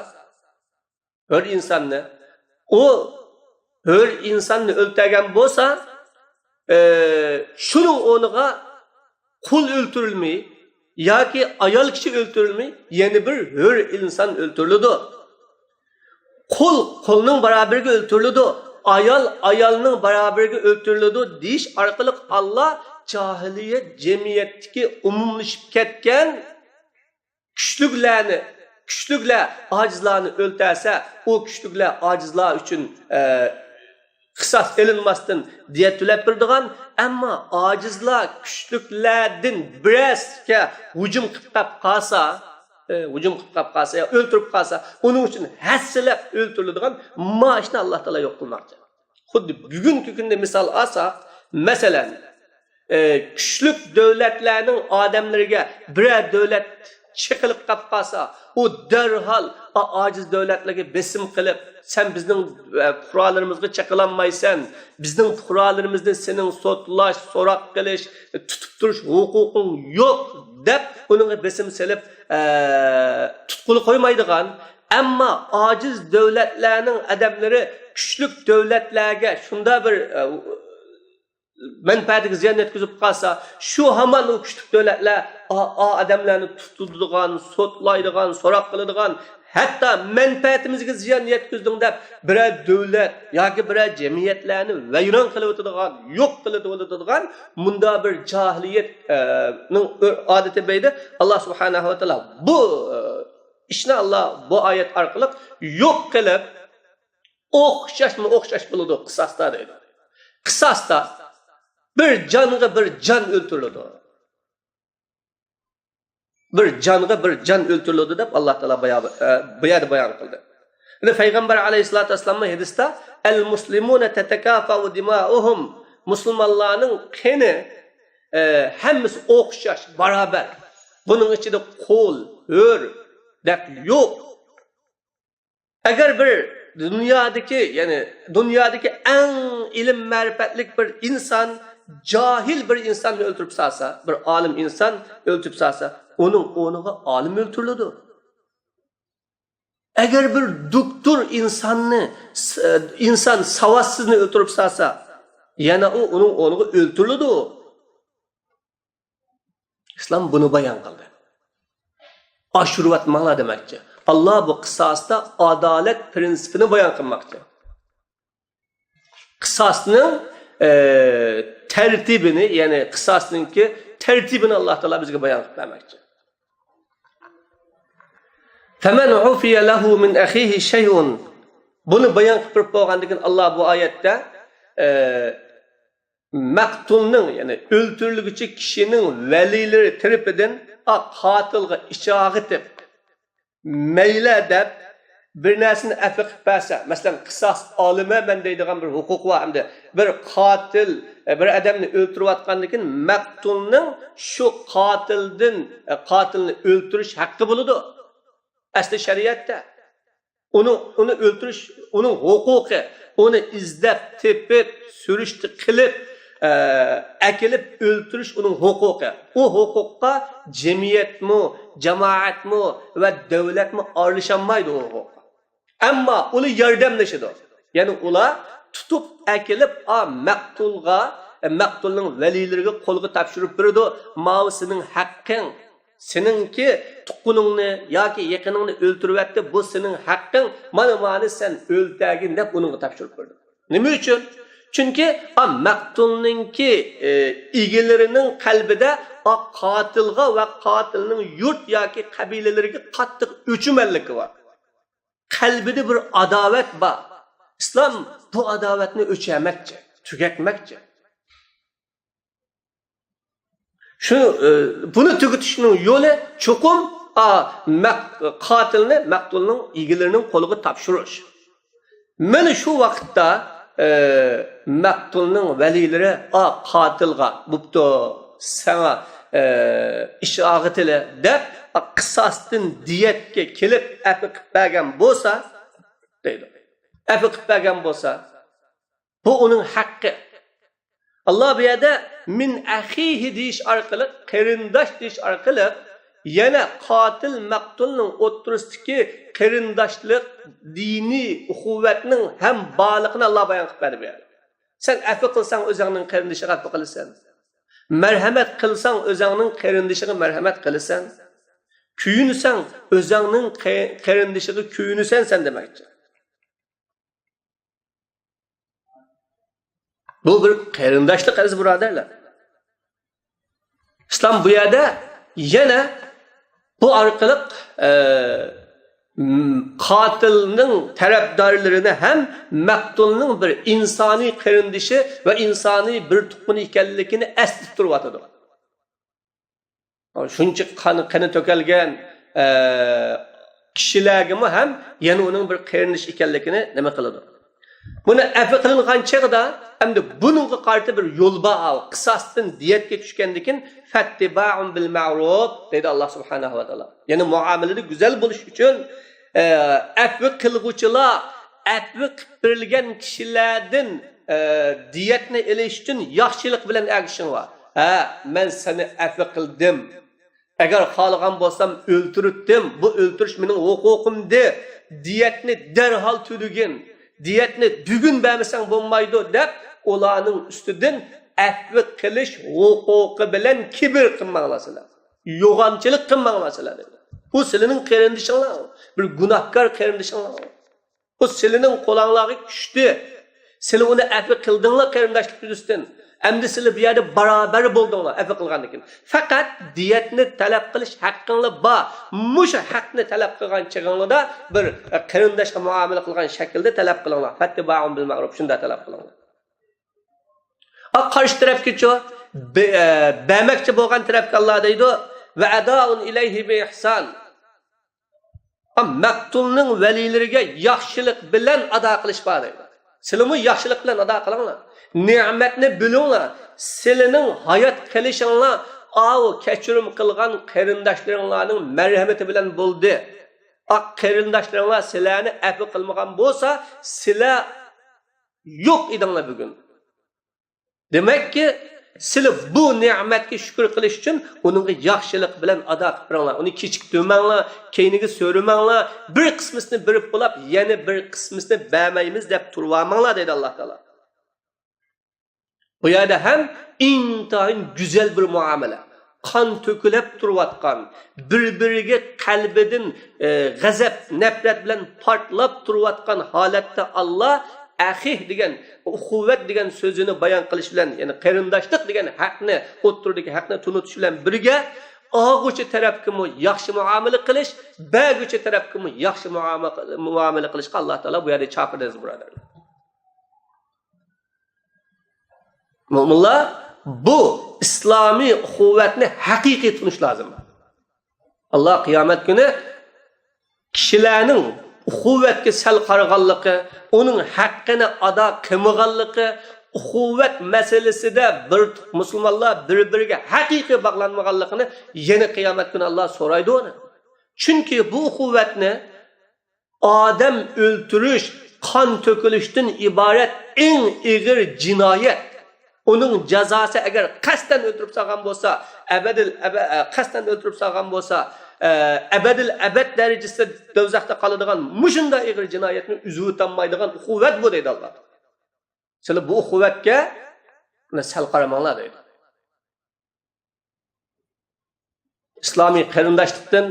ھۆر ئىنساننى، ئۇ ھۆر ئىنساننى ئۆلتۈرگەن بولسا، ئە، شۇنىڭ ئورنىغا قۇل ئۆلتۈرۈلمەي ياكى ئايال كىشى ئۆلتۈرۈلمەي، يەنە بىر ھۆر ئىنسان ئۆلتۈرۈلىدۇ. قۇل قۇلنىڭ باراۋىرىگە ئۆلتۈرۈلىدۇ، ئايال ئايالنىڭ باراۋىرىگە ئۆلتۈرۈلىدۇ دېيىش ئارقىلىق ئاللا جاھىلىيەت جەمئىيەتتىكى ئومۇملىشىپ كەتكەن كۈچلۈكلەرنى، كۈچلۈكلەر ئاجىزلارنى ئۆلتۈرسە، ئۇ كۈچلۈكلەر ئاجىزلار ئۈچۈن، ئە، قىساس ئېلىنماستىن دىيە تۆلەپ بېرىدىغان، ئەمما ئاجىزلار كۈچلۈكلەردىن بىرەرسىگە ھۇجۇم قىلىپ قاپ قالسا، ئە، ھۇجۇم قىلىپ قاپ قالسا يا ئۆلتۈرۈپ قالسا، ئۇنىڭ ئۈچۈن ھەسسىلەپ ئۆلتۈرۈلىدىغان مانا شۇنى ئاللا تائالا يوق قىلماقچى. خۇددى بۈگۈنكى كۈندە مىسال ئالساق، مەسىلەن، ئە، كۈچلۈك دۆلەتلەرنىڭ ئادەملىرىگە بىرەر دۆلەت چېقىلىپ قاپ قالسا، ئۇ دەرھال ئا-، ئاجىز دۆلەتلەرگە بېسىم قىلىپ، «سەن بىزنىڭ، ئە، پۇقرالىرىمىزغا چېقىلالمايسەن، بىزنىڭ پۇقرالىرىمىزنى سېنىڭ سوتلاش، سوراق قىلىش، تۇتۇپ تۇرۇش ھوقۇقۇڭ يوق» دەپ، ئۇنىڭغا بېسىم سېلىپ، ئە، تۇتقىلى قويمايدىغان، ئەمما ئاجىز دۆلەتلەرنىڭ ئادەملىرى كۈچلۈك دۆلەتلەرگە شۇنداق بىر، ئە، مەنپەئەتىگە زىيان يەتكۈزۈپ قالسا، شۇ ھامان ئۇ كۈچلۈك دۆلەتلەر ئا، ئا ئادەملەرنى تۇتىدىغان، سوتلايدىغان، سوراق قىلىدىغان، ھەتتا مەنپەئەتىمىزگە زىيان يەتكۈزدۈڭ دەپ بىرەر دۆلەت ياكى بىرەر جەمئىيەتلەرنى ۋەيران قىلىۋېتىدىغان، يوق قىلىۋېتىدىغان مۇنداق بىر جاھىلىيەت، ئە، نىڭ ئۆ-، ئادىتى بەيدى. ئاللا سۇبھانەھۇ ۋە تائالا بۇ، ئە، ئىشنى ئاللا بۇ ئايەت ئارقىلىق يوق قىلىپ، ئوخشاشمۇ ئوخشاش بولىدۇ قىساستا دەيدۇ. قىساستا بىر جانغا بىر جان ئۆلتۈرۈلىدۇ. بىر جانغا بىر جان ئۆلتۈرۈلىدۇ دەپ ئاللا تائالا بايا-، ئە، بۇ يەردە بايان قىلدى. يەنە پەيغەمبەر ئەلەيھىسسالاتۇ ۋەسسالامنىڭ ھەدىستە، «ئەل مۇسلىمۇنە تەتەكافەئۇ دىمائۇھۇم»، مۇسۇلمانلارنىڭ قېنى، ئە، ھەممىسى ئوخشاش، باراۋەر. بۇنىڭ ئىچىدە قۇل، ھۆر دەپ يوق. ئەگەر بىر دۇنيادىكى، يەنى دۇنيادىكى ئەڭ ئىلىم مەرىپەتلىك بىر ئىنسان جاھىل بىر ئىنساننى ئۆلتۈرۈپ سالسا، بىر ئالىم ئىنسان ئۆلتۈرۈپ سالسا، ئۇنىڭ ئورنىغا ئالىم ئۆلتۈرۈلىدۇ. ئەگەر بىر دوكتور ئىنساننى، ئىنسان ساۋاتسىزنى ئۆلتۈرۈپ سالسا، يەنە ئۇ ئۇنىڭ ئورنىغا ئۆلتۈرۈلىدۇ. ئىسلام بۇنى بايان قىلدى. ئاشۇرۇۋاتماڭلار دېمەكچى. ئاللا بۇ قىساستا ئادالەت پىرىنسىپىنى بايان قىلماقچى. قىساسنىڭ، ئە، تەرتىبىنى، يەنى قىساسنىڭكى تەرتىبىنى ئاللا تائالا بىزگە بايان قىلىپ بەرمەكچى. فَمَنْ عُفِيَ لَهُ مِنْ أَخِيهِ شَيْءٌ. بۇنى بايان قىلىپ بولغاندىن كېيىن ئاللا بۇ ئايەتتە، ئە، مەقتۇلنىڭ، يەنى ئۆلتۈرۈلگۈچى كىشىنىڭ ۋەلىيلىرى تەرىپىدىن، ئا، قاتىلغا ئىچ ئاغىتىپ، مەيلى دەپ، بىر نەرسىنى ئەپۇ قىلىپ بەرسە، مەسىلەن، قىساس ئالىمەن مەن دەيدىغان بىر ھوقۇق بار ھەمدە بىر قاتىل، ئە، بىر ئادەمنى ئۆلتۈرۈۋاتقاندىن كېيىن مەقتۇلنىڭ شۇ قاتىلدىن، ئە، قاتىلنى ئۆلتۈرۈش ھەققى بولىدۇ. ئەسلى شەرىئەتتە. ئۇنى، ئۇنى ئۆلتۈرۈش ئۇنىڭ ھوقۇقى. ئۇنى ئىزدەپ تېپىپ، سۈرۈشتە قىلىپ، ئە، ئەكېلىپ ئۆلتۈرۈش ئۇنىڭ ھوقۇقى. ئۇ ھوقۇققا جەمئىيەتمۇ، جامائەتمۇ ۋە دۆلەتمۇ ئارىلىشالمايدۇ ئۇ ھوقۇققا. ئەمما ئۇلار ياردەملىشىدۇ. يەنى ئۇلار تۇتۇپ ئەكېلىپ، ئا، مەقتۇلغا، ئە، مەقتۇلنىڭ ۋەلىيلىرىگە قولغا تاپشۇرۇپ بېرىدۇ. ماۋۇ سېنىڭ ھەققىڭ. سېنىڭكى تۇغقىنىڭنى ياكى يېقىنىڭنى ئۆلتۈرۈۋەتتى، بۇ سېنىڭ ھەققىڭ، مانا مانى سەن ئۆلتەرگىن دەپ ئۇنىڭغا تاپشۇرۇپ بېرىدۇ. نېمە ئۈچۈن؟ چۈنكى ئا مەقتۇلنىڭكى، ئى، ئىگىلىرىنىڭ قەلبىدە ئا قاتىلغا ۋە قاتىلنىڭ يۇرت ياكى قەبىلىلىرىگە قاتتىق ئۆچمەنلىكى بار. قەلبىدە بىر ئاداۋەت بار. ئىسلام بۇ ئاداۋەتنى ئۆچەرمەكچى، تۈگەتمەكچى. شۇ، ئى، بۇنى تۈگىتىشنىڭ يولى چوقۇم، ئا، مەق-، قاتىلنى مەقتۇلنىڭ ئىگىلىرىنىڭ قولىغا تاپشۇرۇش. مانا شۇ ۋاقىتتا، ئى، مەقتۇلنىڭ ۋەلىيلىرى، ئا، قاتىلغا، بوپتۇ، ساڭا، ئى، ئىچ ئاغىتىلى دەپ، قىساستىن دىيەتكە كېلىپ ئەپۇ قىلىپ بەرگەن بولسا، دەيدۇ. ئەپۇ قىلىپ بەرگەن بولسا، بۇ ئۇنىڭ ھەققى. ئاللا بۇ يەردە «مىن ئەخىھى» دېيىش ئارقىلىق، قېرىنداش دېيىش ئارقىلىق يەنە قاتىل مەقتۇلنىڭ ئوتتۇرىسىدىكى قېرىنداشلىق، دىنىي ئۇخۇۋەتنىڭ ھەم بارلىقىنى ئاللا بايان قىلىپ بەردى بۇ يەردە. سەن ئەپۇ قىلساڭ ئۆزۈڭنىڭ قېرىندىشىغا ئەپۇ قىلىسەن. مەرھەمەت قىلساڭ ئۆزۈڭنىڭ قېرىندىشىغا مەرھەمەت قىلىسەن. كۆيۈنسەڭ ئۆزۈڭنىڭ قې-، قېرىندىشىغا كۆيۈنىسەن سەن دېمەكچى. بۇ بىر قېرىنداشلىق، ئەزىز بۇرادەرلەر. ئىسلام بۇ يەردە يەنە بۇ ئارقىلىق، ئە، م، قاتىلنىڭ تەرەپدارلىرىنى ھەم مەقتۇلنىڭ بىر ئىنسانىي قېرىندىشى ۋە ئىنسانىي بىر تۇغقىنى ئىكەنلىكىنى ئەسلىتىپ تۇرۇۋاتىدۇ. شۇنچە قان، قېنى تۆكۈلگەن، ئە، كىشىلەرگىمۇ ھەم يەنە ئۇنىڭ بىر قېرىندىشى ئىكەنلىكىنى نېمە قىلىدۇ؟ بۇنى ئەپۇ قىلىنغان چېغىدا، ئەمدى بۇنىڭغا قارىتا بىر يول بار، قىساستىن دىيەتكە چۈشكەندىن كېيىن، فەتتىبائۇن بىل مەئرۇف دەيدۇ ئاللا سۇبھانەھۇ ۋە تائالا. يەنى مۇئامىلىدە گۈزەل بولۇش ئۈچۈن، ئە، ئەپۇ قىلغۇچىلار ئەپۇ قىلىپ بېرىلگەن كىشىلەردىن، ئە، دىيەتنى ئېلىش ئۈچۈن ياخشىلىق بىلەن ئەگىشىڭلار. ھە، مەن سېنى ئەپۇ قىلدىم. ئەگەر خالىغان بولسام ئۆلتۈرۈتتىم، بۇ ئۆلتۈرۈش مېنىڭ ھوقۇقۇمدى، دىيەتنى دەرھال تۆلىگىن، دىيەتنى بۈگۈن بەرمىسەڭ بولمايدۇ دەپ، ئۇلارنىڭ ئۈستىدىن ئەپۇ قىلىش ھوقۇقى بىلەن كىبىر قىلماڭلار سىلەر. يوغانچىلىق قىلماڭلار سىلەر دېدى. بۇ سىلىنىڭ قېرىندىشىڭلار، بىر گۇناھكار قېرىندىشىڭلار. ئۇ سىلىنىڭ قولۇڭلارغا چۈشتى. سىلى ئۇنى ئەپۇ قىلدىڭلار قېرىنداشلىق يۈزىسىدىن. ئەمدى سىلى بۇ يەردە باراۋەر بولدۇڭلار ئەپۇ قىلغاندىن كېيىن. پەقەت دىيەتنى تەلەپ قىلىش ھەققىڭلار بار. مۇشۇ ھەقنى تەلەپ قىلغان چېغىڭلاردا بىر، ئە، قېرىنداشقا مۇئامىلە قىلغان شەكىلدە تەلەپ قىلىڭلار. فەتتىبائۇن بىل مەئرۇف، شۇنداق تەلەپ قىلىڭلار. ئا، قارشى تەرەپكىچۇ؟ بە-، ئە، بەرمەكچى بولغان تەرەپكە ئاللا دەيدۇ، ۋە ئەدائۇن ئىلەيھى بى ئىھسان. ئا، مەقتۇلنىڭ ۋەلىلىرىگە ياخشىلىق بىلەن ئادا قىلىش بار دەيدۇ. سىلىمۇ ياخشىلىق بىلەن ئادا قىلىڭلار. نېمەتنى بۆلۈڭلار. سىلىنىڭ ھايات قېلىشىڭلار ئاۋۇ كەچۈرۈم قىلغان قېرىنداشلىرىڭلارنىڭ مەرھەمىتى بىلەن بولدى. ئا، قېرىنداشلىرىڭلار سىلەرنى ئەپۇ قىلمىغان بولسا، سىلەر يوق ئىدىڭلار بۈگۈن. دېمەككى، سىلى بۇ نېمەتكە شۈكۈر قىلىش ئۈچۈن ئۇنىڭغا ياخشىلىق بىلەن ئادا قىلىپ بېرىڭلار. ئۇنى كېچىكتۈرمەڭلار، كەينىگە سۆرىمەڭلار. بىر قىسمىسىنى بېرىپ بولاپ، يەنە بىر قىسمىسىنى بەرمەيمىز دەپ تۇرۇۋالماڭلار دەيدۇ ئاللا تائالا. بۇ يەردە ھەم ئىنتايىن گۈزەل بىر مۇئامىلە. قان تۆكۈلۈپ تۇرۇۋاتقان، بىر-بىرىگە قەلبىدىن، ئە، غەزەپ، نەپرەت بىلەن پارتلاپ تۇرۇۋاتقان ھالەتتە ئاللا ئەخىھ دېگەن، ئۇخۇۋەت دېگەن سۆزىنى بايان قىلىش بىلەن، يەنى قېرىنداشلىق دېگەن ھەقنى، ئوتتۇرىدىكى ھەقنى تونۇتۇش بىلەن بىرگە، ئالغۇچى تەرەپكىمۇ ياخشى مۇئامىلە قىلىش، بەرگۈچى تەرەپكىمۇ ياخشى مۇئامە-، مۇئامىلە قىلىشقا ئاللا تائالا بۇ يەردە چاقىرىدۇ، ئەزىز بۇرادەرلەر. مۆمىنلار، بۇ ئىسلامىي ئۇخۇۋەتنى ھەقىقىي تونۇش لازىم. ئاللا قىيامەت كۈنى كىشىلەرنىڭ ئۇخۇۋەتكە سەل قارىغانلىقى، ئۇنىڭ ھەققىنى ئادا قىلمىغانلىقى، ئۇخۇۋەت مەسىلىسىدە بىر مۇسۇلمانلار بىر-بىرىگە ھەقىقىي باغلانمىغانلىقىنى يەنە قىيامەت كۈنى ئاللا سورايدۇ ئۇنى. چۈنكى بۇ ئۇخۇۋەتنى ئادەم ئۆلتۈرۈش، قان تۆكۈلۈشتىن ئىبارەت ئەڭ ئېغىر جىنايەت. ئۇنىڭ جازاسى، ئەگەر قەستەن ئۆلتۈرۈپ سالغان بولسا، ئەبەدىل ئەبە-، ئە، قەستەن ئۆلتۈرۈپ سالغان بولسا، ئە، ئەبەدىل ئەبەد دەرىجىسىدە دوزاختا قالىدىغان مۇشۇنداق ئېغىر جىنايەتنى ئۈزۈۋېتەلمەيدىغان ئۇقۇبەت بۇ دەيدۇ ئاللا. سىلى بۇ ئۇقۇبەتكە سەل قارىماڭلار دەيدۇ. ئىسلامىي قېرىنداشلىقتىن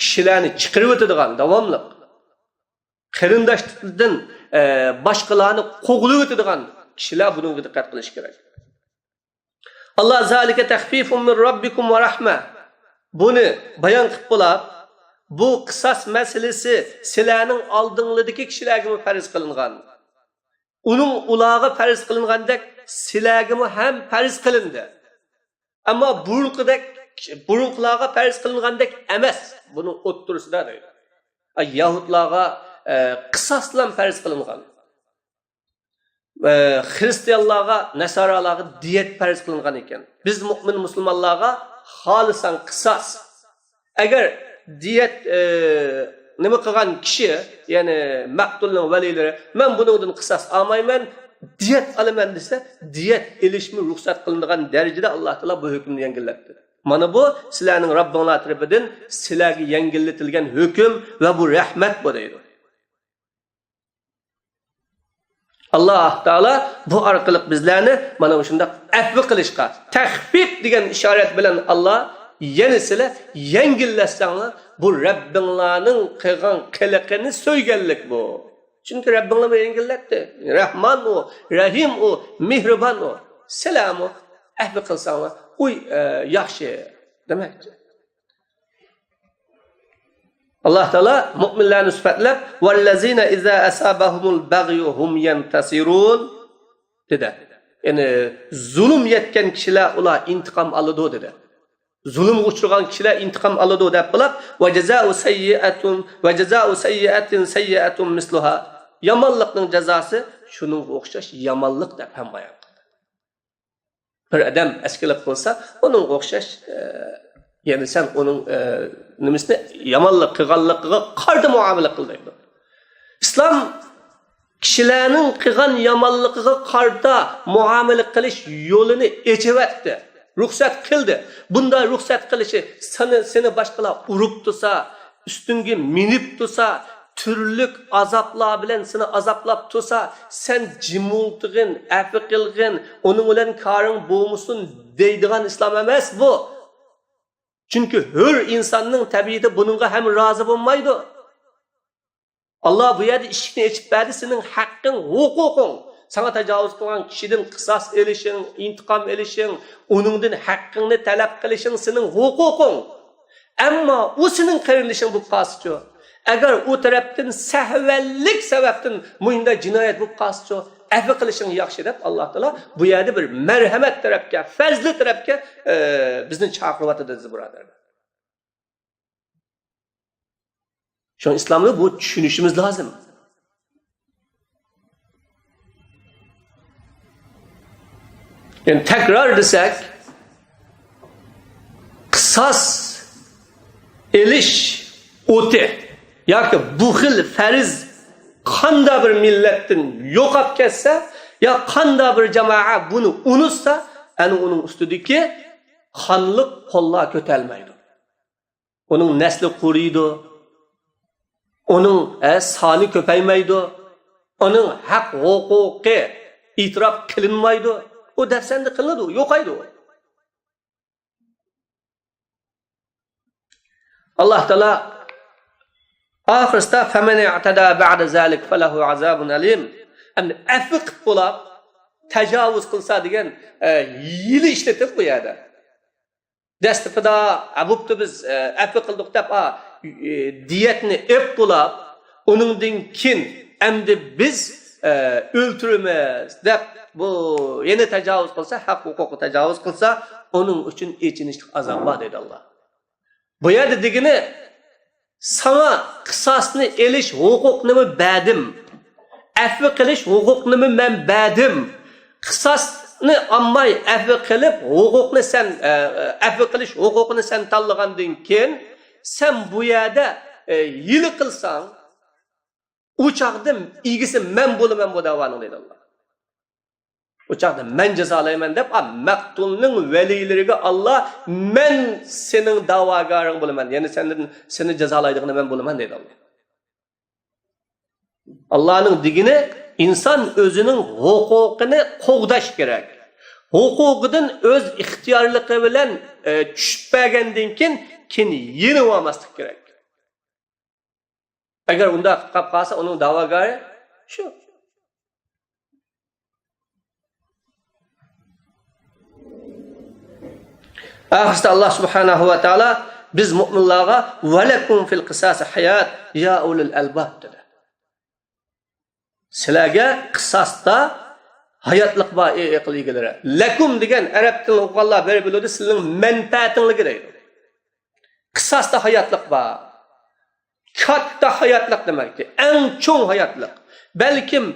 كىشىلەرنى چىقىرىۋېتىدىغان، داۋاملىق قېرىنداشلىقتىن، ئە، باشقىلارنى قوغلىۋېتىدىغان كىشىلەر بۇنىڭغا دىققەت قىلىشى كېرەك. ئاللا، زالىكە تەخفىفۇم مىن رەببىكۇم ۋە رەھمە. بۇنى بايان قىلىپ بولاپ، بۇ قىساس مەسىلىسى سىلەرنىڭ ئالدىڭلاردىكى كىشىلەرگىمۇ پەرز قىلىنغان. ئۇنىڭ ئۇلارغا پەرز قىلىنغاندەك سىلەرگىمۇ ھەم پەرز قىلىندى. ئەمما بۇرۇنقىدەك، بۇرۇنقىلارغا پەرز قىلىنغاندەك ئەمەس، بۇنىڭ ئوتتۇرىسىدا دەيدۇ. ئە، يەھۇدلارغا، ئە، قىساس بىلەن پەرز قىلىنغان. ئە، خىرىستىيانلارغا، نەسارالارغا دىيەت پەرز قىلىنغان ئىكەن. بىز مۆمىن مۇسۇلمانلارغا خالىساڭ قىساس. ئەگەر دىيەت، ئە، نېمە قىلغان كىشى، يەنى مەقتۇلنىڭ ۋەلىيلىرى، مەن بۇنىڭدىن قىساس ئالمايمەن، دىيەت ئالىمەن دېسە، دىيەت ئېلىشمۇ رۇخسەت قىلىنىدىغان دەرىجىدە ئاللا تائالا بۇ ھۆكۈمنى يەڭگىللەتتى. مانا بۇ سىلەرنىڭ رەببىڭلار تەرىپىدىن سىلەرگە يەڭگىللىتىلگەن ھۆكۈم ۋە بۇ رەھمەت بۇ دەيدۇ. ئاللا تائالا بۇ ئارقىلىق بىزلەرنى مانا مۇشۇنداق ئەپۇ قىلىشقا، تەخفىف دېگەن ئىشارەت بىلەن ئاللا يەنە سىلەر يەڭگىللەتسەڭلار، بۇ رەببىڭلارنىڭ قىلغان قىلىقىنى سۆيگەنلىك بۇ. چۈنكى رەببىڭلارمۇ يەڭگىللەتتى. رەھمان ئۇ، رەھىم ئۇ، مېھرىبان ئۇ. سىلەرمۇ ئەپۇ قىلساڭلار، ئۇ، ئە، ياخشى دېمەكچى. ئاللاھ تائالا مۆمىنلەرنى سۈپەتلەپ، «ۋەللەزىنە ئىزا ئەسابەھۇمۇل بەغيۇ ھۇم يەنتەسىرۇن» دېدى. يەنى زۇلۇم يەتكەن كىشىلەر ئۇلار ئىنتىقام ئالىدۇ دېدى. زۇلۇمغا ئۇچرىغان كىشىلەر ئىنتىقام ئالىدۇ دەپ بولۇپ، «ۋە جازائۇ سەييىئەتۇن، ۋە جازائۇ سەييىئەتىن سەييىئەتۇن مىسلۇھا.» يامانلىقنىڭ جازاسى شۇنىڭغا ئوخشاش يامانلىق دەپ ھەم بايان قىلدى. بىر ئادەم ئەسكىلىك قىلسا، ئۇنىڭغا ئوخشاش، ئە، يەنى سەن ئۇنىڭ، ئە، نېمىسىنى، يامانلىق قىلغانلىقىغا قارىتا مۇئامىلە قىل دەيدۇ. ئىسلام كىشىلەرنىڭ قىلغان يامانلىقىغا قارىتا مۇئامىلە قىلىش يولىنى ئېچىۋەتتى، رۇخسەت قىلدى. بۇنداق رۇخسەت قىلىشى سېنى، سېنى باشقىلار ئۇرۇپ تۇرسا، ئۈستۈڭگە مىنىپ تۇرسا، تۈرلۈك ئازابلار بىلەن سېنى ئازابلاپ تۇرسا، سەن جىم ئولتۇرغىن، ئەپۇ قىلغىن، ئۇنىڭ بىلەن كارىڭ بولمىسۇن دەيدىغان ئىسلام ئەمەس بۇ. چۈنكى ھۆر ئىنساننىڭ تەبىئىتى بۇنىڭغا ھەم رازى بولمايدۇ. ئاللاھ بۇ يەردە ئىشىكنى ئېچىپ بەردى، سېنىڭ ھەققىڭ، ھوقۇقۇڭ. ساڭا تاجاۋۇز قىلغان كىشىدىن قىساس ئېلىشىڭ، ئىنتىقام ئېلىشىڭ، ئۇنىڭدىن ھەققىڭنى تەلەپ قىلىشىڭ سېنىڭ ھوقۇقۇڭ. ئەمما ئۇ سېنىڭ قېرىندىشىڭ بولۇپ قالسىچۇ؟ ئەگەر ئۇ تەرەپتىن سەھۋەنلىك سەۋەبتىن مۇشۇنداق جىنايەت بولۇپ قالسىچۇ؟ ئەپۇ قىلىشىڭ ياخشى دەپ، ئاللاھ تائالا بۇ يەردە بىر مەرھەمەت تەرەپكە، پەزلى تەرەپكە، ئە، بىزنى چاقىرىۋاتىدۇ، ئەزىز بۇرادەرلەر. شۇڭا ئىسلامدا بۇ چۈشىنىشىمىز لازىم. يەنى تەكرار دېسەك، قىساس ئېلىش ئوتى ياكى بۇ خىل پەرز قانداق بىر مىللەتتىن يوقاپ كەتسە يا قانداق بىر جامائەت بۇنى ئۇنتۇسا، ئەنە ئۇنىڭ ئۈستىدىكى خانلىق قوللار كۆتەرمەيدۇ. ئۇنىڭ نەسلى قۇرۇيدۇ. ئۇنىڭ، ئە، سانى كۆپەيمەيدۇ. ئۇنىڭ ھەق ھوقۇقى ئېتىراپ قىلىنمايدۇ. ئۇ دەپسەندە قىلىنىدۇ، يوقايدۇ. ئاللاھ تائالا ئاخىرسىدا، «فَمَنِ اعْتَدَى بَعْدَ ذَلِكَ فَلَهُ عَذَابٌ أَلِيمٌ.» ئەمدى ئەپۇ قىلىپ بولاپ، تاجاۋۇز قىلسا دېگەن، ئە، ھىيلە ئىشلىتىپ بۇ يەردە. دەسلىپىدە، «ھە، بوپتۇ، بىز، ئە، ئەپۇ قىلدۇق» دەپ، ئا، ئە، دىيەتنى ئېلىپ بولاپ، ئۇنىڭدىن كېيىن، «ئەمدى بىز، ئە، ئۆلتۈرىمىز» دەپ، بۇ يەنە تاجاۋۇز قىلسا، ھەق ھوقۇققا تاجاۋۇز قىلسا، ئۇنىڭ ئۈچۈن ئېچىنىشلىق ئازاب بار، دەيدۇ ئاللاھ. بۇ يەردە دېگىنى، ساڭا قىساسنى ئېلىش ھوقۇقىنىمۇ بەردىم. ئەپۇ قىلىش ھوقۇقىنىمۇ مەن بەردىم. قىساسنى ئالماي ئەپۇ قىلىپ، ھوقۇقنى سەن، ئە، ئەپۇ قىلىش ھوقۇقىنى سەن تاللىغاندىن كېيىن، سەن بۇ يەردە، ئە، ھىيلە قىلساڭ، ئۇ چاغدا ئىگىسى مەن بولىمەن بۇ دەۋانىڭ، دەيدۇ ئاللاھ. ئۇ چاغدا مەن جازالايمەن دەپ، ئا، مەقتۇلنىڭ ۋەلىيلىرىگە ئاللاھ، مەن سېنىڭ دەۋاگارىڭ بولىمەن، يەنى سەندىن، سېنى جازالايدىغىنى مەن بولىمەن، دەيدۇ ئاللاھ. ئاللاھنىڭ دېگىنى، ئىنسان ئۆزىنىڭ ھوقۇقىنى قوغداش كېرەك. ھوقۇقىدىن ئۆز ئىختىيارلىقى بىلەن، ئە، چۈشۈپ بەرگەندىن كېيىن، كېيىن يېنىۋالماسلىق كېرەك. ئەگەر ئۇنداق قىلىپ قالسا، ئۇنىڭ دەۋاگارى شۇ. ئاخىرسىدا ئاللاھ سۇبھانەھۇ ۋە تائالا بىز مۆمىنلارغا، «ۋەلەكۇم فىل قىساسى ھايات يا ئۇلىل ئەلباب» دېدى. سىلەرگە قىساستا ھاياتلىق بار، ئەي ئەقىل ئىگىلىرى. لەكۇم دېگەن ئەرەب تىلىنى ئوقۇغانلار بىر بىلىدۇ، سىلىنىڭ مەنپەئەتىڭلىكى دەيدۇ. قىساستا ھاياتلىق بار. كاتتا ھاياتلىق دېمەكتە، ئەڭ چوڭ ھاياتلىق. بەلكىم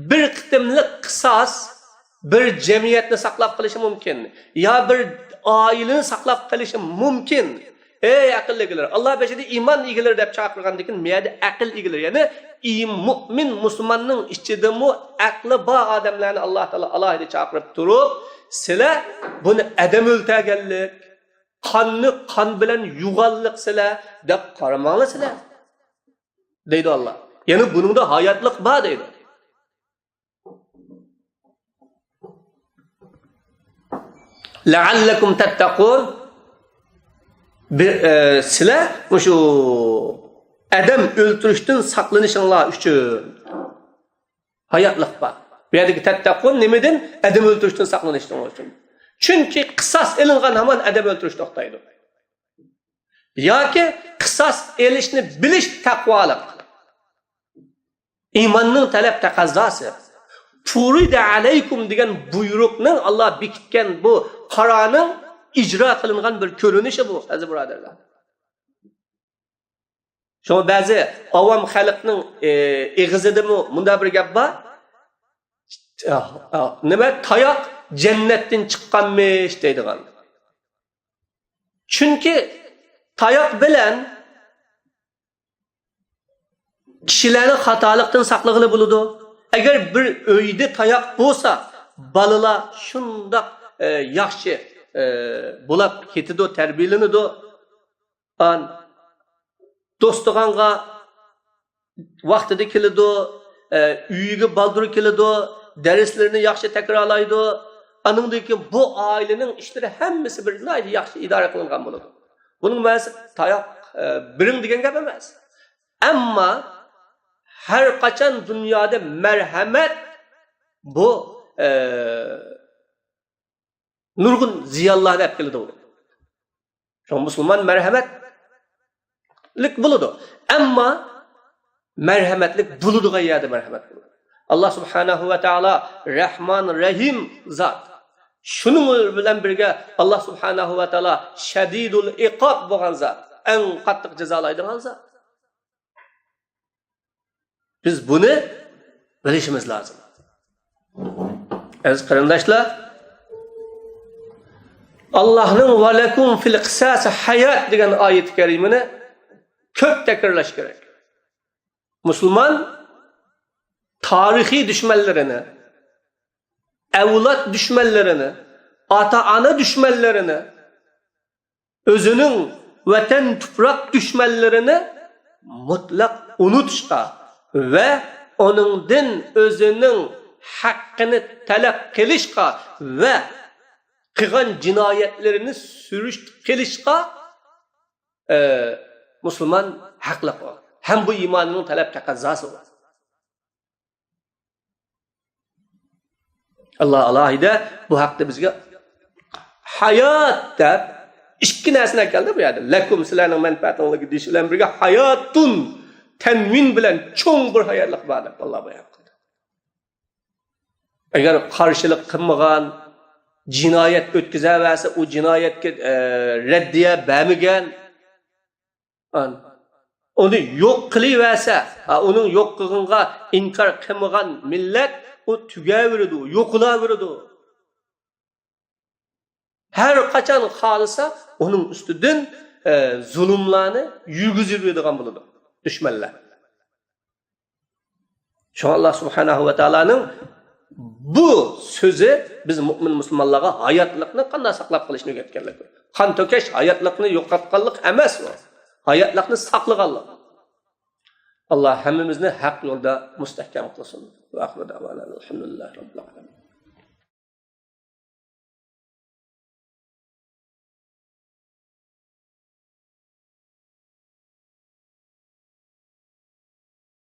بىر قېتىملىق قىساس بىر جەمئىيەتنى ساقلاپ قېلىشى مۇمكىن، يا بىر ئائىلىنى ساقلاپ قېلىشى مۇمكىن. ئەي ئەقىل ئىگىلىرى، ئاللاھ بېشىدا ئىمان ئىگىلىرى دەپ چاقىرغاندىن كېيىن، بۇ يەردە ئەقىل ئىگىلىرى، يەنى ئىم-، مۇئمىن مۇسۇلماننىڭ ئىچىدىمۇ ئەقلى بار ئادەملەرنى ئاللاھ تائالا ئالاھىدە چاقىرىپ تۇرۇپ، سىلەر بۇنى ئادەم ئۆلتۈرگەنلىك، قاننى قان بىلەن يۇغانلىق سىلەر دەپ قارىماڭلار سىلەر، دەيدۇ ئاللاھ. يەنى بۇنىڭدا ھاياتلىق بار دەيدۇ. لەئەللەكۇم تەتتەقۇن. بىر، ئە، سىلەر مۇشۇ ئادەم ئۆلتۈرۈشتىن ساقلىنىشىڭلار ئۈچۈن. ھاياتلىق بار. بۇ يەردىكى تەتتەقۇن نېمىدىن؟ ئادەم ئۆلتۈرۈشتىن ساقلىنىشتىن ئۈچۈن. چۈنكى قىساس ئېلىنغان ھامان ئادەم ئۆلتۈرۈش توختايدۇ. ياكى قىساس ئېلىشنى بىلىش تەقۋالىق. ئىماننىڭ تەلەپ تەقەززاسى. فۇرىدە ئەلەيكۇم دېگەن بۇيرۇقنىڭ، ئاللا بېكىتكەن بۇ قارارنىڭ ئىجرا قىلىنغان بىر كۆرۈنۈشى بۇ، ئەزىز بۇرادەرلەر. شۇڭا بەزى ئاۋام خەلقنىڭ، ئېغىزىدىمۇ مۇنداق بىر گەپ بار. نېمە، تاياق جەننەتتىن چىققانمىش دەيدىغان. چۈنكى تاياق بىلەن كىشىلەرنى خاتالىقتىن ساقلىغىلى بولىدۇ. ئەگەر بىر ئۆيدە تاياق بولسا، بالىلار شۇنداق، ئە، ياخشى، ئە، بولاپ كېتىدۇ، تەربىيەلىنىدۇ. ئان-، دوستىخانغا ۋاقتىدا كېلىدۇ، ئە، ئۆيىگە بالدۇر كېلىدۇ، دەرسلىرىنى ياخشى تەكرارلايدۇ. ئانىڭدىن كېيىن بۇ ئائىلىنىڭ ئىشلىرى ھەممىسى بىر ناھايىتى ياخشى ئىدارە قىلىنغان بولىدۇ. بۇنىڭ مەنىسى تاياق، ئە، بېرىڭ دېگەن گەپ ئەمەس. ئەمما ھەر قاچان دۇنيادا مەرھەمەت بۇ، ئە، نۇرغۇن زىيانلارنى ئەپ كېلىدۇ. شۇڭا مۇسۇلمان مەرھەمەتلىك بولىدۇ. ئەمما مەرھەمەتلىك بولىدىغان يەردە مەرھەمەت بولىدۇ. ئاللا سۇبھانەھۇ ۋە تائالا رەھمان، رەھىم زات. شۇنىڭ بىلەن بىرگە ئاللا سۇبھانەھۇ ۋە تائالا شەدىدۇل ئىقاب بولغان زات. ئەڭ قاتتىق جازالايدىغان زات. بىز بۇنى بىلىشىمىز لازىم. ئەزىز قېرىنداشلار، ئاللانىڭ «ۋەلەكۇم فىل قىساسى ھايات» دېگەن ئايىتى كەرىمىنى كۆپ تەكرارلاش كېرەك. مۇسۇلمان تارىخىي دۈشمەنلىرىنى، ئەۋلاد دۈشمەنلىرىنى، ئاتا-ئانا دۈشمەنلىرىنى، ئۆزىنىڭ ۋەتەن، تۇپراق دۈشمەنلىرىنى مۇتلەق ئۇنتۇشقا ۋە ئۇنىڭدىن ئۆزىنىڭ ھەققىنى تەلەپ قىلىشقا ۋە قىلغان جىنايەتلىرىنى سۈرۈشتە قىلىشقا، ئە، مۇسۇلمان ھەقلىق ئۇ. ھەم بۇ ئىماننىڭ تەلەپ تەقەززاسى ئۇ. ئاللا ئالاھىدە بۇ ھەقتە بىزگە ھايات دەپ ئىككى نەرسىنى ئەكەلدى بۇ يەردە. لەكۇم، سىلەرنىڭ مەنپەئەتىڭلارغا دېيىش بىلەن بىرگە ھاياتۇن، تەنۋىن بىلەن چوڭ بىر ھاياتلىق بار دەپ ئاللا بايان قىلدى. ئەگەر قارشىلىق قىلمىغان، جىنايەت ئۆتكۈزەۋەرسە، ئۇ جىنايەتكە، ئە، رەددىيە بەرمىگەن، ئان-، ئۇنى يوق قىلىۋەرسە، ھا، ئۇنىڭ يوق قىلغىنىغا ئىنكار قىلمىغان مىللەت، ئۇ تۈگەۋېرىدۇ، يوقىلاۋېرىدۇ. ھەر قاچان خالىسا، ئۇنىڭ ئۈستىدىن، ئە، زۇلۇملارنى يۈرگۈزۈۋېرىدىغان بولىدۇ دۈشمەنلەر. شۇڭا ئاللا سۇبھانەھۇ ۋە تائالانىڭ بۇ سۆزى بىز مۇئمىن مۇسۇلمانلارغا ھاياتلىقنى قانداق ساقلاپ قېلىشنى ئۆگەتكەنلىك. قان تۆكۈش ھاياتلىقنى يوقاتقانلىق ئەمەس ئۇ. ھاياتلىقنى ساقلىغانلىق. ئاللا ھەممىمىزنى ھەق يولدا مۇستەھكەم قىلسۇن. ۋە ئاخىرۇ دەۋانا ئەلھەمدۇلىللاھى رەببىل ئالەمىن.